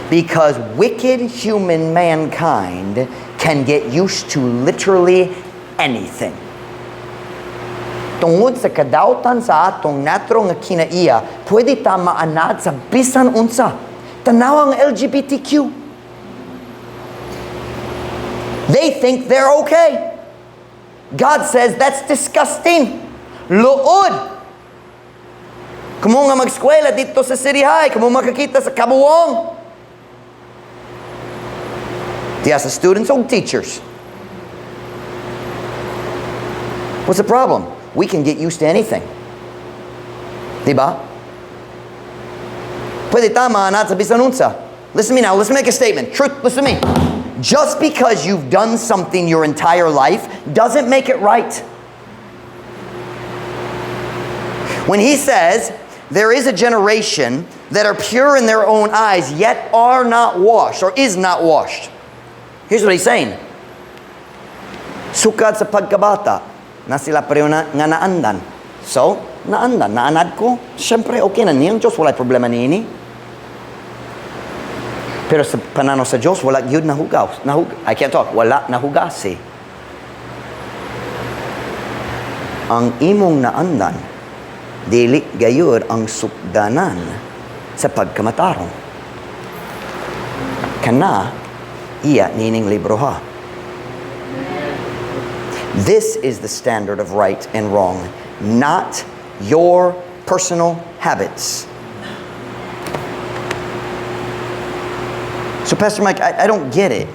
Because wicked human mankind can get used to literally anything. Tungod sa kadautan sa atong natural nga kinaiya, pwede ta maanad sa bisan unsa. Tanaw ang LGBTQ. They think they're okay. God says that's disgusting. Luod. Kamo nga mag-eskwela didto sa City High, kamo makakita sa Kabuong. Diya sa students o teachers. What's the problem? We can get used to anything. Diba? Pwede ta maanad sa bisan unsa. Listen to me now. Let's make a statement. Truth, listen to me. Just because you've done something your entire life doesn't make it right. When he says, there is a generation that are pure in their own eyes, yet are not washed, or is not washed. Here's what he's saying. Sukad sa pagkabata, na sila pareho na, nga naandan. So, naandan, naanad ko. Siyempre, okay na niyang Diyos, wala problema niini. Pero sa pananaw sa Diyos, wala yun nahugaw. I can't talk. Wala nahugasi. Ang imong naandan, dili gayud ang sukdanan sa pagkamatarong. Kana, iya nining libro ha. This is the standard of right and wrong, not your personal habits. So, Pastor Mike, I don't get it.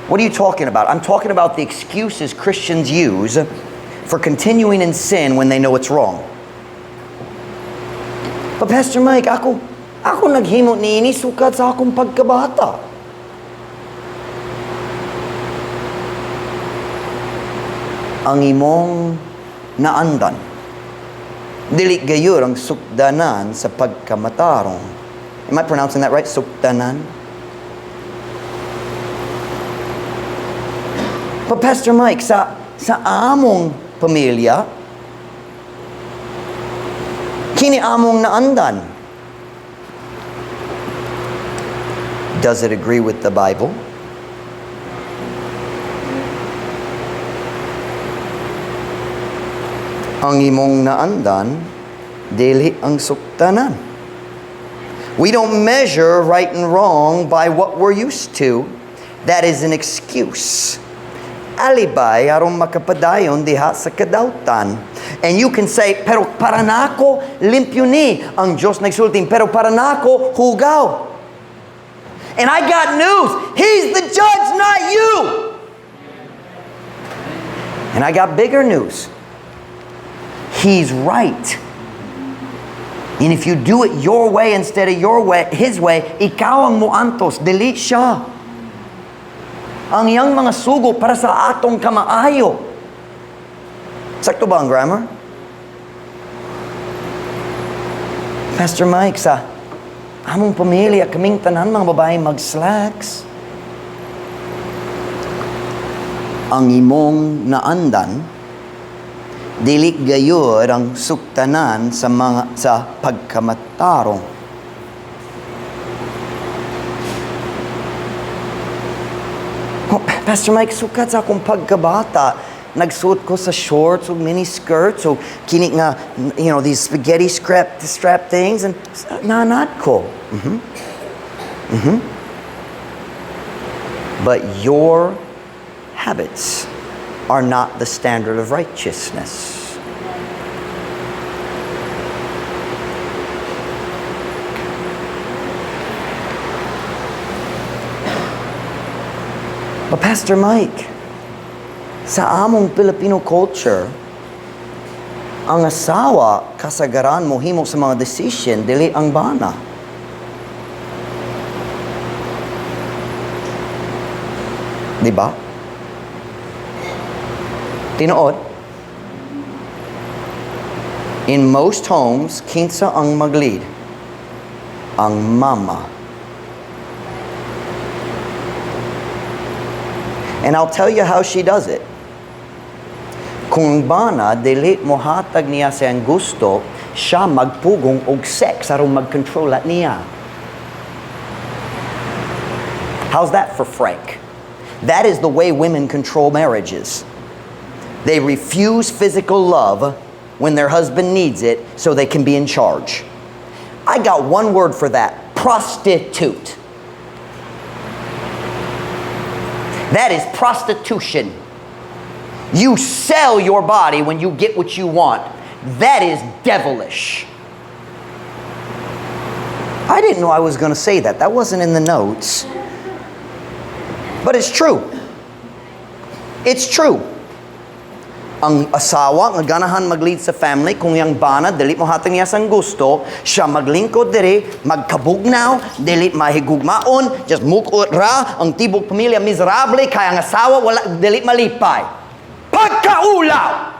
What are you talking about? I'm talking about the excuses Christians use for continuing in sin when they know it's wrong. But Pastor Mike, ako naghimo niini sukad sa akong pagkabata. Ang imong naandan, dili gayud ang sukdanan sa pagkamatarong. Am I pronouncing that right? Sukdanan? But Pastor Mike, sa among pamilya, kini among naandan. Does it agree with the Bible? Ang imong naandan, dili ang sukdanan. We don't measure right and wrong by what we're used to. That is an excuse. Alibay aron makapadayon diha sa kadautan. And you can say, "Pero para nako, limpyo ni." Ang Diyos nagsulti, "Pero para nako, hugaw." And I got news. He's the judge, not you. And I got bigger news. He's right. And if you do it your way instead of your way, his way, ikaw ang muantos, dili siya. Ang iyang mga sugo para sa atong kamaayo. Sakto ba ang grammar? "Pastor Mike, sa among pamilya, kaming tanan mga babae mag-slacks." Ang imong naandan, dili gayud ang suktanan sa pagkamatarong. "Oh, Pastor Mike, sukad sa akong pagkabata, nagsuot ko sa shorts o mini skirts o kini nga, these spaghetti strap things, and naanad ko." But your habits are not the standard of righteousness. But Pastor Mike, sa among Filipino culture, ang asawa kasagaran mohimo sa mga decision, dili ang bana. Di ba? Tinuod. In most homes, kinsa ang mag-lead? Ang mama. And I'll tell you how she does it. Kung bana, dili mohatag niya sa iyang gusto, siya magpugong og sex aron mag-control at niya. How's that for frank? That is the way women control marriages. They refuse physical love when their husband needs it so they can be in charge. I got one word for that: prostitute. That is prostitution. You sell your body when you get what you want. That is devilish. I didn't know I was going to say that. That wasn't in the notes. But it's true. It's true. Ang asawa nga ganahan mag-lead sa family, kung iyang bana dili mo hatag niya sang gusto, siya maglingkod diri, magkabugnaw, dili mahigugmaon, just mukot ra, ang tibok pamilya miserable kay ang asawa wala dili malipay. Pagkaulaw!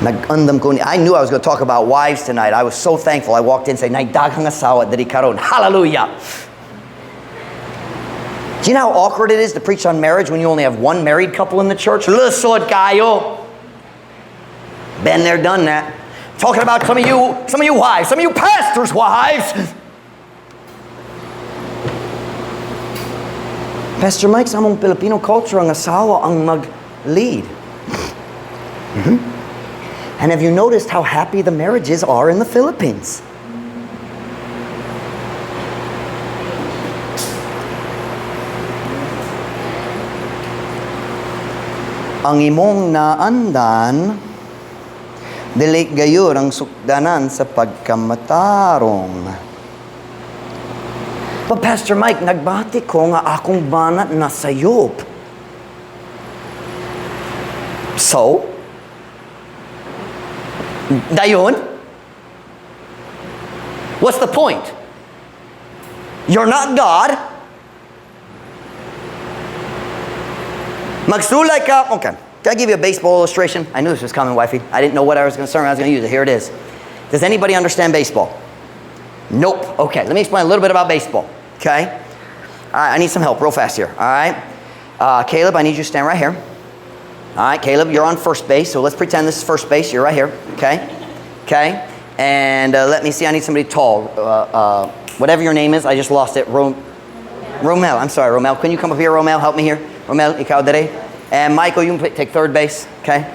Nag-andam ko ni, I knew I was going to talk about wives tonight. I was so thankful. I walked in and said, "Nay daghang asawa diri karon. Hallelujah." Do you know how awkward it is to preach on marriage when you only have one married couple in the church? Lisod kayo. Been there, done that. Talking about some of you wives, some of you pastors' wives. "Pastor Mike, sa among Filipino culture, ang asawa ang mag-lead." And have you noticed how happy the marriages are in the Philippines? Ang imong naandan, dili gayud ang sukdanan sa pagkamatarong. "But Pastor Mike, nagbati ko nga akong bana nasayop." So? Dayon? What's the point? You're not God. Magsulay ka. Okay. Can I give you a baseball illustration? I knew this was coming, wifey. I didn't know what I was going to sermon I was going to use it. Here it is. Does anybody understand baseball? Nope. Okay, let me explain a little bit about baseball. Okay? All right, I need some help real fast here. All right? Caleb, I need you to stand right here. All right, Caleb, you're on first base, so let's pretend this is first base. You're right here. Okay? Okay? And let me see, I need somebody tall. Whatever your name is, I just lost it. Romel, I'm sorry, Romel. Can you come up here, Romel? Help me here. Romel, ikaw dere. And Michael, you can take third base, okay?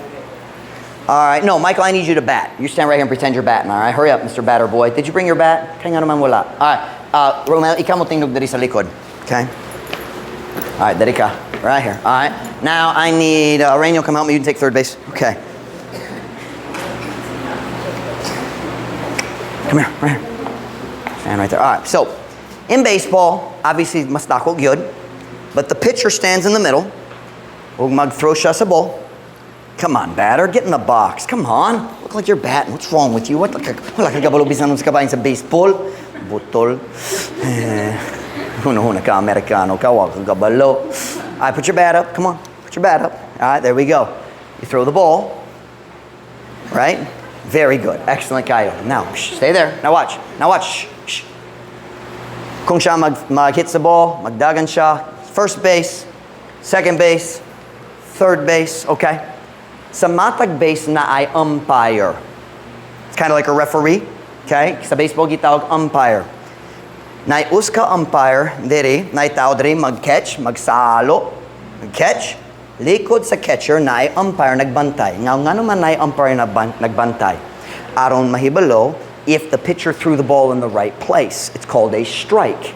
All right. No, Michael, I need you to bat. You stand right here and pretend you're batting, all right? Hurry up, Mr. Batter Boy. Did you bring your bat? Kaya nga naman wala. All right. Romel, ikaw mo tingog diri sa likod. Okay? All right, diri ka. Right here. All right. Now I need, Raniel, come help me. You can take third base. Okay. Come here, right here. Stand right there. All right. So, in baseball, obviously, mas dako gyud, but the pitcher stands in the middle. Ug mag-throw siya sa ball. Come on, batter. Get in the box. Come on. Look like you're batting. What's wrong with you? What, wala ka kabalo bisan sa kabahin sa baseball? Butol. Eh, huna-huna ka, Amerikano ka. Wala kang kabalo. All right, put your bat up. Come on. Put your bat up. All right, there we go. You throw the ball. Right? Very good. Excellent kaayo. Now, shh, stay there. Now watch. Now watch. Shh, shh. Kung siya mag-hit sa ball, magdagan siya, first base, second base, third base, okay? Sa matag base naay umpire. It's kind of like a referee, okay? Sa baseball gitawag umpire. Naay usa ka umpire diri, naay tao diri mag-catch, magsalo, mag-catch. Likod sa catcher naay umpire nagbantay. Nga ngano man naay umpire na nagbantay? Aron mahibalo if the pitcher threw the ball in the right place. It's called a strike.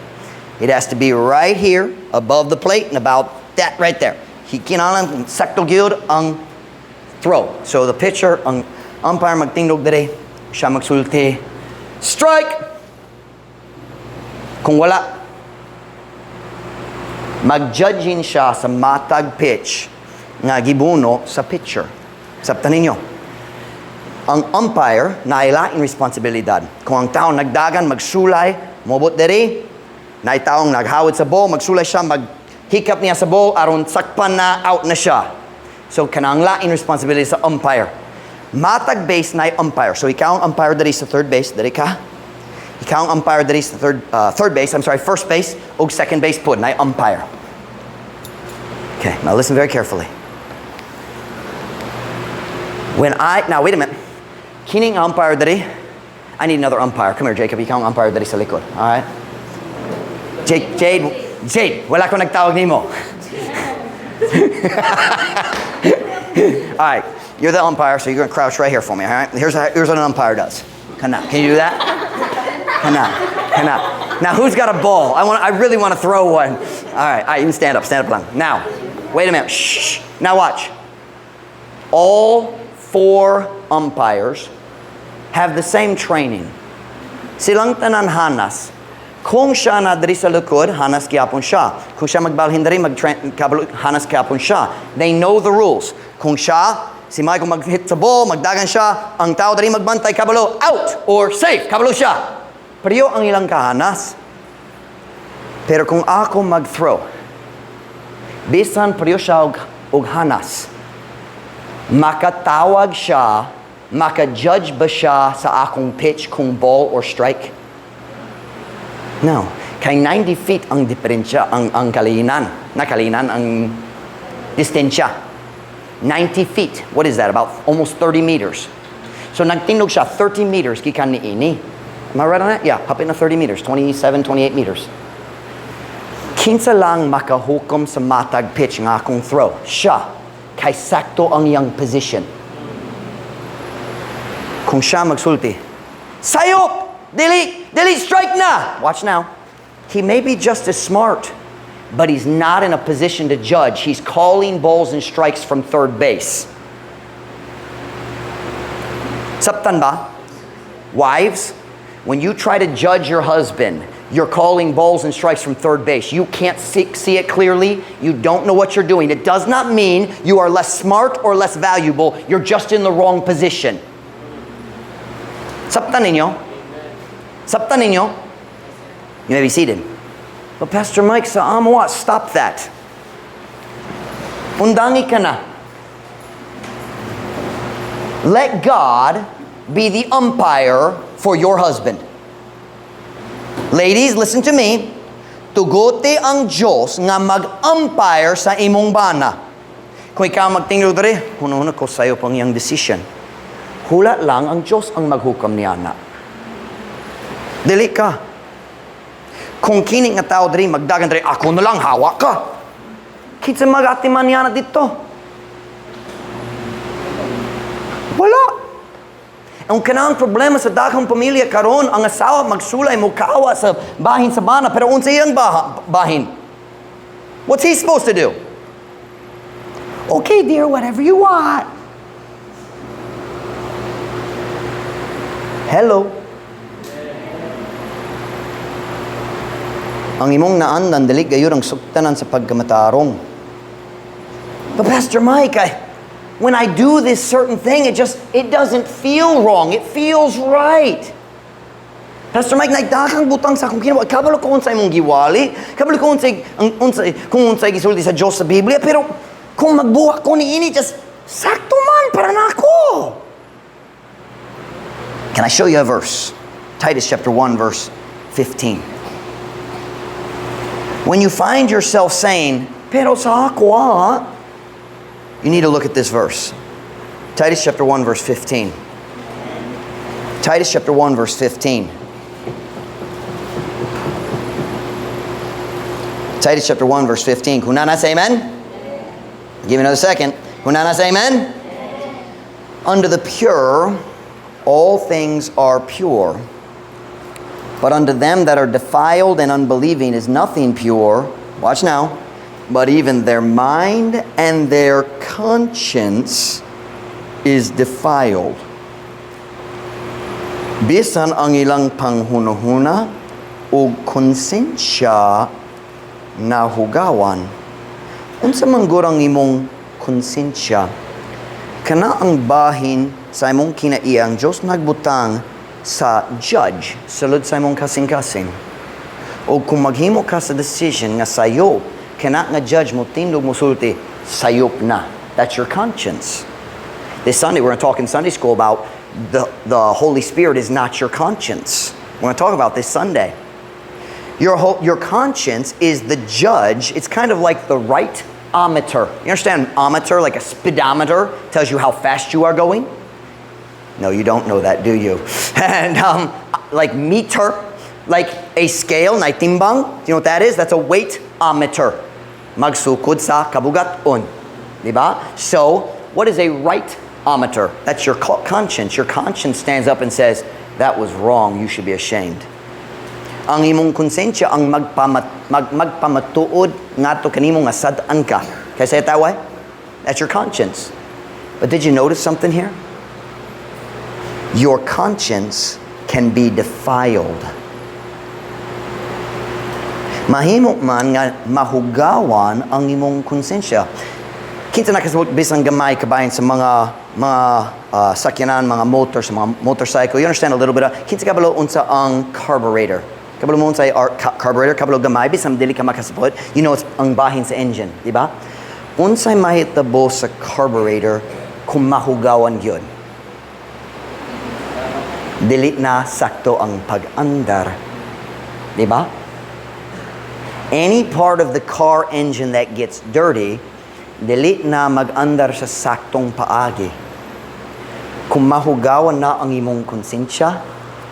It has to be right here above the plate and about that right there. Kinahanglan sakto gyud ang throw. So the pitcher, ang umpire magtingog diri, siya magsulti, "Strike!" Kung wala, mag-judging siya sa matag pitch nga gibuno sa pitcher. Sabtan ninyo. Ang umpire naay laing responsibilidad. Kung ang tao nagdagan, magsulay, mobot diri, naay taong naghawid sa ball, magsulay siya, maghikap niya sa ball, aron sakpan na, out na siya. So, kanang laing responsibility sa umpire. Matag base naay umpire. So, ikaw ang umpire diri sa third base, diri ka. Ikaw ang umpire diri sa third base, I'm sorry, first base, ug second base pud, naay umpire. Okay, now listen very carefully. Now wait a minute. Kining umpire diri, I need another umpire. Come here, Jacob. Ikaw ang umpire diri sa likod. All right? Jake, Jade, Jade, wala ko nagtawag nimo. All right, you're the umpire, so you're going to crouch right here for me, all right? Here's what an umpire does. Kana. Can you do that? Kana. Kana. Now, who's got a ball? I really want to throw one. All right, you can stand up. Stand up lang. Now, wait a minute. Shh. Now watch. All four umpires have the same training. Silang tanan hanas. Kung siya na diri sa likod, hanas gyapon siya. Kung siya magbalhin diri, mag hanas gyapon siya. They know the rules. Kung siya, si Michael mag-hit sa ball, magdagan siya, ang tao diri magbantay kabalo, out or safe, kabalo siya. Pareho ang ilang kahanas. Pero kung ako mag-throw, bisan pareho siya og hanas, makatawag siya, maka-judge ba siya sa akong pitch kung ball or strike? No. Kay 90 feet ang diferensya, ang kalinan. Nakalinan ang distensya. 90 feet. What is that? About almost 30 meters. So nagtingog siya 30 meters gikan niini. Am I right on that? Yeah, hapit na 30 meters. 27, 28 meters. Kinsa lang makahukom sa matag pitch nga akong throw? Siya. Kay sakto ang iyang position. Kung siya magsulti, "Sayop! Dili! Dili, strike na!" Watch now. He may be just as smart, but he's not in a position to judge. He's calling balls and strikes from third base. Sabtan ba? Wives, when you try to judge your husband, you're calling balls and strikes from third base. You can't see it clearly. You don't know what you're doing. It does not mean you are less smart or less valuable. You're just in the wrong position. Sabtan ninyo? Sabtan ninyo? You may be seated. But Pastor Mike, sa amo, stop that. Undangi ka na. Let God be the umpire for your husband. Ladies, listen to me. Tuguti ang Diyos nga mag-umpire sa imong bana. Kung ikaw magtingog diri, huno-huno ko sayop ang iyang decision. Hula lang ang Diyos ang maghukam niya na. Dili ka. Kung kini nga tao diri magdagan diri, ako na lang hawa ka. Kinsa magatiman niya na dito? Wala. Ang kanang problema sa daghang pamilya karon, ang asawa magsulay mo kawa sa bahin sa bana, pero unsa iyang bahin? What's he supposed to do? Okay, dear, whatever you want. Hello. Ang imong naandan dili gayud ang sugtanan sa pagkamatarong. But Pastor Mike, when I do this certain thing, it doesn't feel wrong. It feels right. Pastor Mike, nagdakang butang sa akong kinabuhi. Kabalo ko unsay imong giwali. Kabalo ko kung unsay gisulti sa Diyos sa Biblia. Pero kung magbuhat ko niini, just sakto man para nako. Can I show you a verse? Titus chapter 1, verse 15. When you find yourself saying, pero sa ako ah, you need to look at this verse. Titus chapter 1, verse 15. Titus chapter 1, verse 15. Titus chapter 1, verse 15. Kunana say amen? Give me another second. Kunana say amen? Unto the pure, all things are pure. But unto them that are defiled and unbelieving is nothing pure. Watch now. But even their mind and their conscience is defiled. Bisan ang ilang panghunuhuna o konsensya na hugawan. Unsa man gud ang imong konsensya? Kana ang bahin sa imong kinaiya ang Diyos nagbutang sa judge sulod sa imong kasing-kasing. O kung maghimo ka sa decision nga sayop, kana nga judge mo tindog mo sulti, sayop na. That's your conscience. This Sunday, we're going to talk in Sunday school about the Holy Spirit is not your conscience. We're going to talk about this Sunday. Your conscience is the judge. It's kind of like the right-ometer. You understand ometer, like a speedometer, tells you how fast you are going? No, you don't know that, do you? And like meter, like a scale, na timbang. Do you know what that is? That's a weight-ometer. Magsukod sa kabugaton. Diba? So, what is a right-ometer? That's your conscience. Your conscience stands up and says, that was wrong, you should be ashamed. Ang imong konsensya ang magpamatuod ngadto kanimo nga sad-an ka. Can I say it that way? That's your conscience. But did you notice something here? Your conscience can be defiled. Mahimo man nga mahugawan ang imong konsensya. Kinsa nakasabot bisan gamay kabahin sa mga sakyanan, mga motor, sa mga motorcycle. You understand a little bit of, kinsa kabalo unsa ang carburetor? Kabalo mo unsa carburetor, kabalo gamay bisan dili ka makasabot. You know it's ang bahin sa engine, di ba? Unsay mahitabo sa carburetor kung mahugawan gyud? Dili na sakto ang pag-andar. Di ba? Any part of the car engine that gets dirty, dili na mag-andar sa saktong paagi. Kung mahugawan na ang imong konsensya,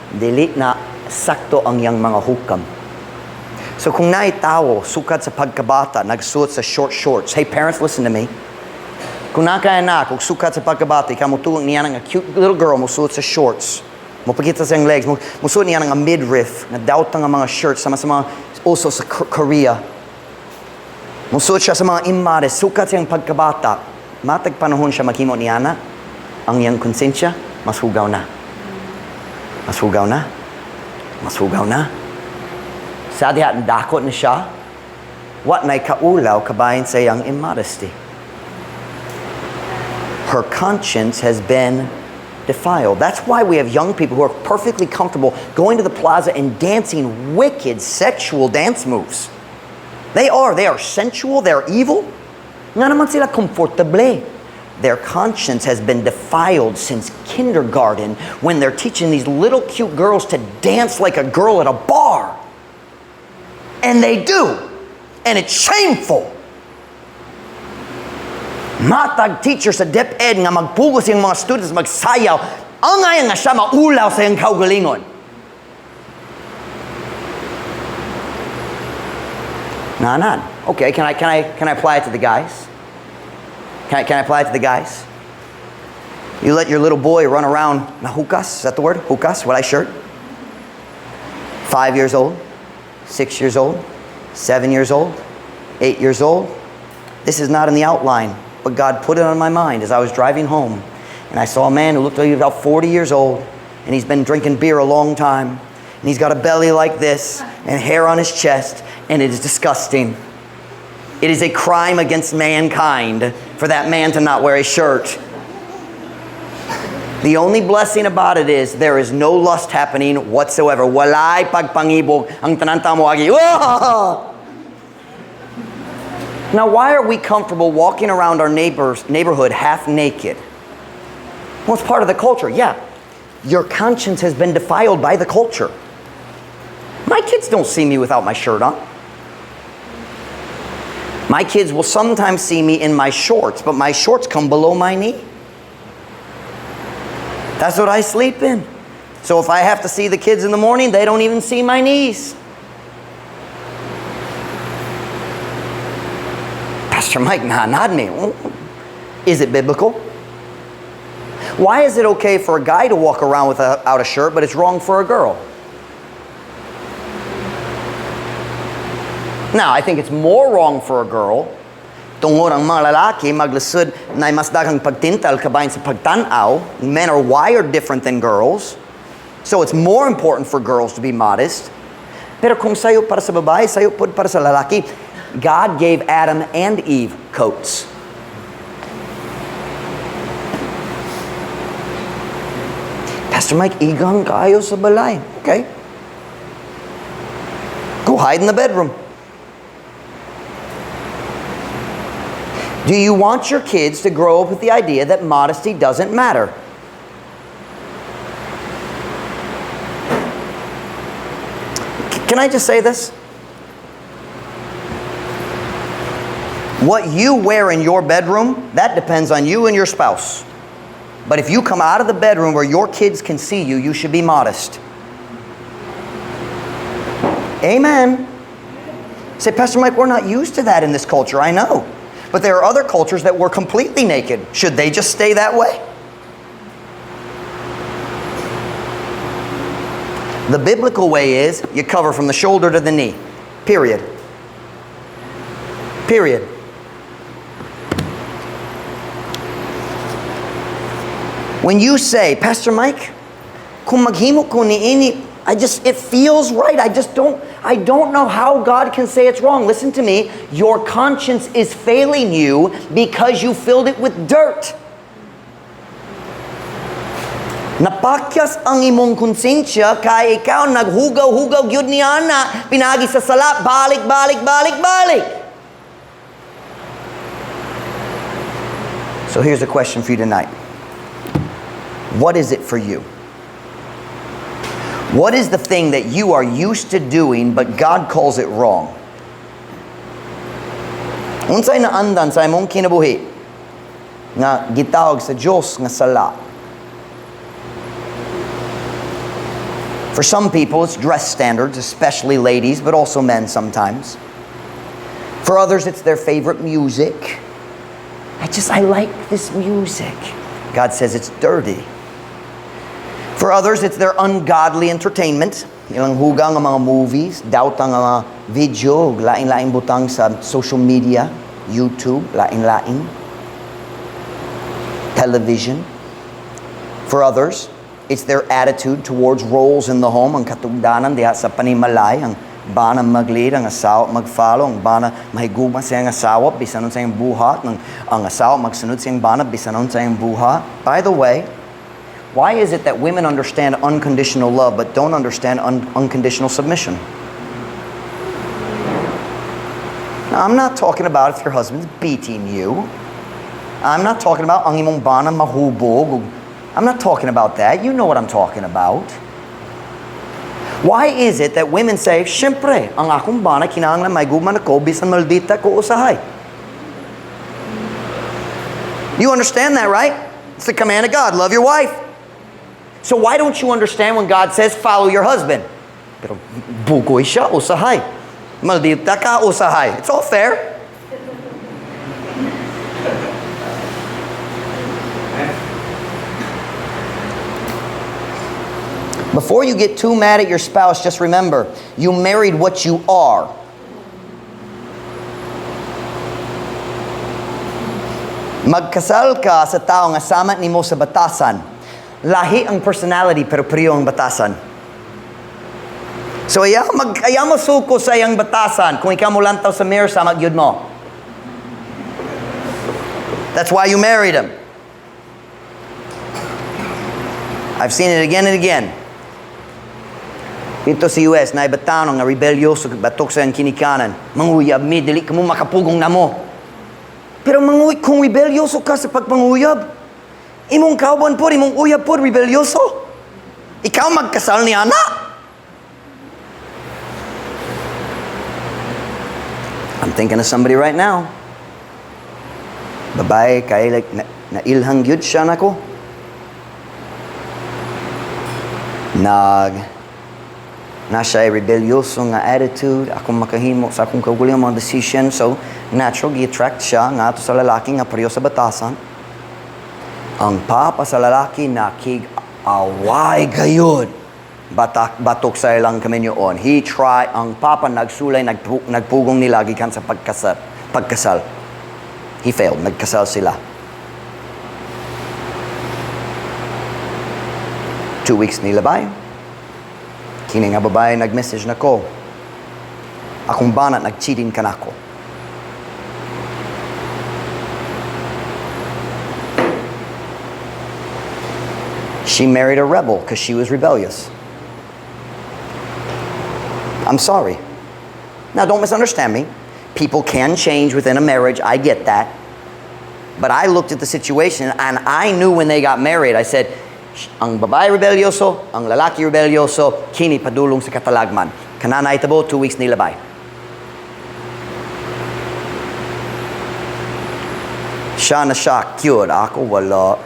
dili na sakto ang iyang mga hukam. So kung naitawo, sukat sa pagkabata, nagsuot sa short shorts. Hey parents, listen to me. Kung nakaanak, kung sukat sa pagkabata, ikaw mo tuwang niya ng cute little girl, mo suot sa shorts. Mo pakita sa iyang legs, mo suot niya ng midriff, nga daot ang mga shirts, sama sa mga uso sa Korea. Musuot siya sa mga immodest, sukat siyang pagkabata. Matag panahon siya maghimo niya na, ang iyang konsensya, mas hugaw na. Mas hugaw na. Mas hugaw na. Sa diha, dako na siya. What nay kaulaw kabahin sa iyang immodesty. Her conscience has been defiled. That's why we have young people who are perfectly comfortable going to the plaza and dancing wicked sexual dance moves. They are. They are sensual. They're evil. Nga naman sila komportable. Their conscience has been defiled since kindergarten when they're teaching these little cute girls to dance like a girl at a bar. And they do. And it's shameful. Matag teacher sa DepEd nga magpugos yung mga students magsayaw, angay nga siya maulaw sa iyang kaugalingon. Nah. Okay, can I apply it to the guys? Can I apply it to the guys? You let your little boy run around na hukas, is that the word? Hukas, walay shirt? 5 years old, 6 years old, 7 years old, 8 years old. This is not in the outline, but God put it on my mind as I was driving home. And I saw a man who looked like he was about 40 years old, and he's been drinking beer a long time. And he's got a belly like this and hair on his chest, and it is disgusting. It is a crime against mankind for that man to not wear a shirt. The only blessing about it is there is no lust happening whatsoever. Walay pagpangibog ang tanan tao moagi. "Ah!" Now, why are we comfortable walking around our neighborhood half naked? Well, it's part of the culture. Yeah. Your conscience has been defiled by the culture. My kids don't see me without my shirt on. My kids will sometimes see me in my shorts, but my shorts come below my knee. That's what I sleep in. So if I have to see the kids in the morning, they don't even see my knees. Pastor Mike, nah, not me. Is it biblical? Why is it okay for a guy to walk around without a shirt, but it's wrong for a girl? Now, I think it's more wrong for a girl tungod ang mga lalaki maglisod na mas daghang pagtintal kabahin sa pagtanaw. Men are wired different than girls. So it's more important for girls to be modest. Pero kung sayo para sa babae, sayo pod para sa lalaki. God gave Adam and Eve coats. Pastor Mike, igang kaayo sa balay. Okay. Go hide in the bedroom. Do you want your kids to grow up with the idea that modesty doesn't matter? Can I just say this? What you wear in your bedroom, that depends on you and your spouse. But if you come out of the bedroom where your kids can see you, you should be modest. Amen. Say, "Pastor Mike, we're not used to that in this culture." I know. But there are other cultures that were completely naked. Should they just stay that way? The biblical way is you cover from the shoulder to the knee. Period. Period. When you say, "Pastor Mike, kung maghimo ko niini, it feels right. I don't know how God can say it's wrong." Listen to me. Your conscience is failing you because you filled it with dirt. Napakyas ang imong konsensya kay ikaw naghugaw-hugaw gyud ni ana pinaagi sa sala, balik, balik, balik, balik. So here's a question for you tonight. What is it for you? What is the thing that you are used to doing but God calls it wrong? Unsay naandan sa imong kinabuhi nga gitawag sa Dios nga sala? For some people, it's dress standards, especially ladies, but also men sometimes. For others, it's their favorite music. I like this music. God says it's dirty. For others, it's their ungodly entertainment. Ilang hugang ang mga movies, doubt ang mga video, lain-lain butang sa social media, YouTube, lain-lain, television. For others, it's their attitude towards roles in the home, ang katugdanan diha sa panimalay, ang bana mag-lead, ang asawa mag-follow, ang bana mahigugma sa iyang asawa, bisan sa iyang buhat, ang asawa magsunod sa iyang bana, bisan sa iyang buhat. By the way, why is it that women understand unconditional love but don't understand unconditional submission? Now, I'm not talking about if your husband's beating you. I'm not talking about ang imong bana mahubog. I'm not talking about that. You know what I'm talking about. Why is it that women say, "Siyempre, ang akong bana kinahanglan may gugma nako bisan maldita ko usahay"? You understand that, right? It's the command of God. Love your wife. So why don't you understand when God says, "Follow your husband"? Pero bugoy siya usahay. Maldita ka usahay. It's all fair. Before you get too mad at your spouse, just remember, you married what you are. Magkasal ka sa tao nga sama nimo sa batasan. Lahi ang personality pero pareho ang batasan. So ayaw mo suko sa iyang batasan. Kung ikaw mo lantaw sa mirror, sama gyud mo. That's why you married him. I've seen it again and again. Dito sa US, naay batan-on nga rebelyoso batok sa iyang ginikanan. "Manguyab mi, dili kamo makapugong namo." Pero kung rebelyoso ka sa pagpanguyab, imong kauban pod, imong uyab pod, rebelyoso. Ikaw magkasal ni ana. I'm thinking of somebody right now. Babae, kay like, nailhang gyud siya nako. Naa siya'y rebelyoso nga attitude, akong makahimo sa akong kaugalingon mga decision, so natural, gi-attract siya nga sa lalaki nga pareho sa batasan. Ang papa sa lalaki nakig away gayud. Batok sa ilang kaminyoon. He try, ang papa nagsulay, nagpugong nila gikan sa pagkasal. Pagkasal. He failed. Nagkasal sila. 2 weeks nilabay. Kini nga babae nag-message nako. "Akong bana nag-cheating kanako." She married a rebel because she was rebellious. I'm sorry. Now, don't misunderstand me. People can change within a marriage. I get that. But I looked at the situation and I knew when they got married, I said, "Ang babae rebelyoso, ang lalaki rebelyoso, kini padulong sa katalagman." Kana nahitabo, 2 weeks nilabay. Siya na siya, cute. Ako wala.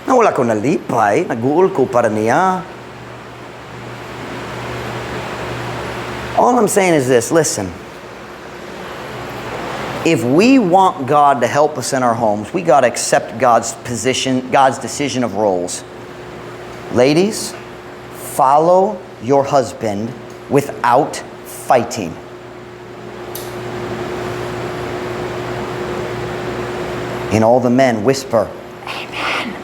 Na wala ko nalipay, nag-uol ko para niya. All I'm saying is this, listen. If we want God to help us in our homes, we got to accept God's position, God's decision of roles. Ladies, follow your husband without fighting. And all the men whisper, "Amen."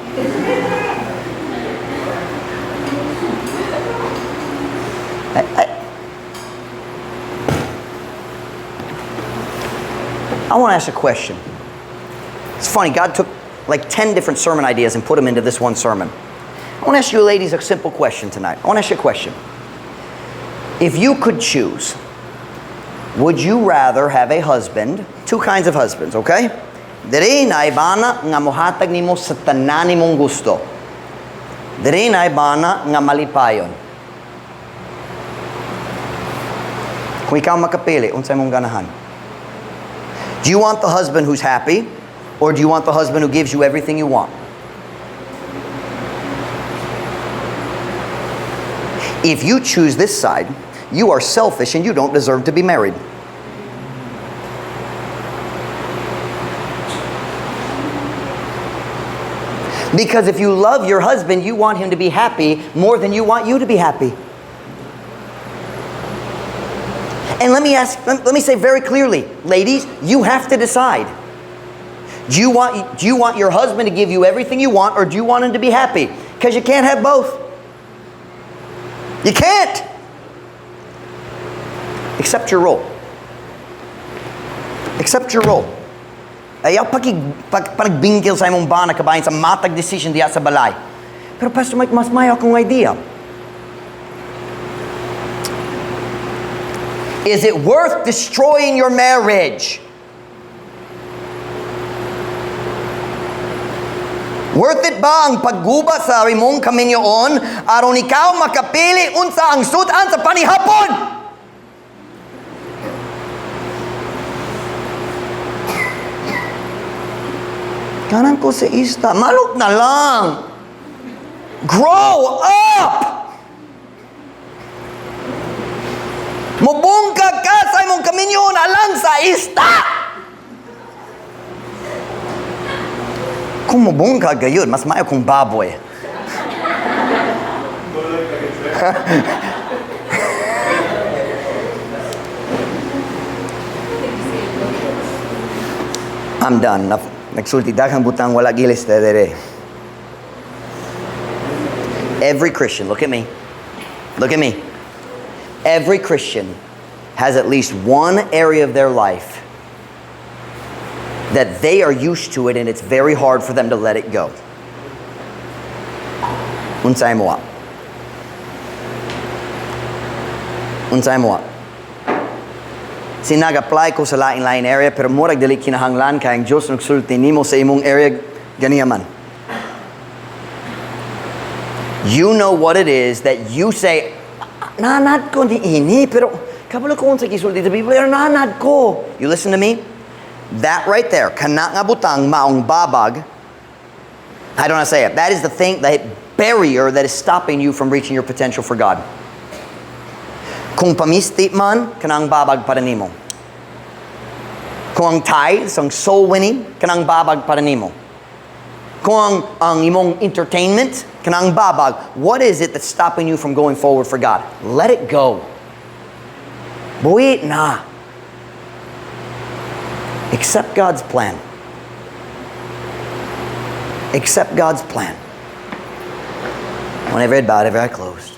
I want to ask a question. It's funny, God took like 10 different sermon ideas and put them into this one sermon. I want to ask you ladies a simple question tonight. I want to ask you a question. If you could choose, would you rather have a husband, two kinds of husbands, okay? Diri naay bana nga mohatag nimo sa tanan nimong gusto. Diri naay bana nga malipayon. Kung ikaw makapili, unsay mong ganahan? Do you want the husband who's happy or do you want the husband who gives you everything you want? If you choose this side, you are selfish and you don't deserve to be married. Because if you love your husband, you want him to be happy more than you want you to be happy. And let me say very clearly, ladies, you have to decide. Do you want your husband to give you everything you want, or do you want him to be happy? Because you can't have both. You can't. Accept your role. Accept your role. Ayaw pagbingkil sa imong bana kabahin sa matag decision diya sa balay. "Pero Pastor Mike, mas maayo akong idea." Is it worth destroying your marriage? Worth it ba ang pagguba sa imong kaminyoon aron ikaw makapili unsa ang sud-an sa panihapon? Kanan ko sa ista, malok na lang. Grow up! Mubungkag ka sa imong kaminyoon alang sa ista! Kung mubungkag gayud, mas maayo kung baboy. I'm done. Nagsulti daghang butang wala gilis dere. Every Christian, look at me. Look at me. Every Christian has at least one area of their life that they are used to it and it's very hard for them to let it go. Unsay mo? Unsay mo? Si nag-apply ko sa lain-lain area pero murag dili kinahanglan kay ang Dios nagsulti nimo sa imong area ganiya man. You know what it is that you say, "Nanad ko ni ini, pero kabalo ko unsa gisulti sa Biblia, nanad ko." You listen to me? That right there, kana nga butang maong babag. I don't know how to say it. That is the thing, the barrier that is stopping you from reaching your potential for God. Kung pamisti man, kanang babag para nimo. Kung ang tithes, ang soul winning, kanang babag para nimo. Kung ang imong entertainment, kanang babag, what is it that's stopping you from going forward for God? Let it go. Buhi na. Accept God's plan. Accept God's plan. When every head bowed, every eye closed.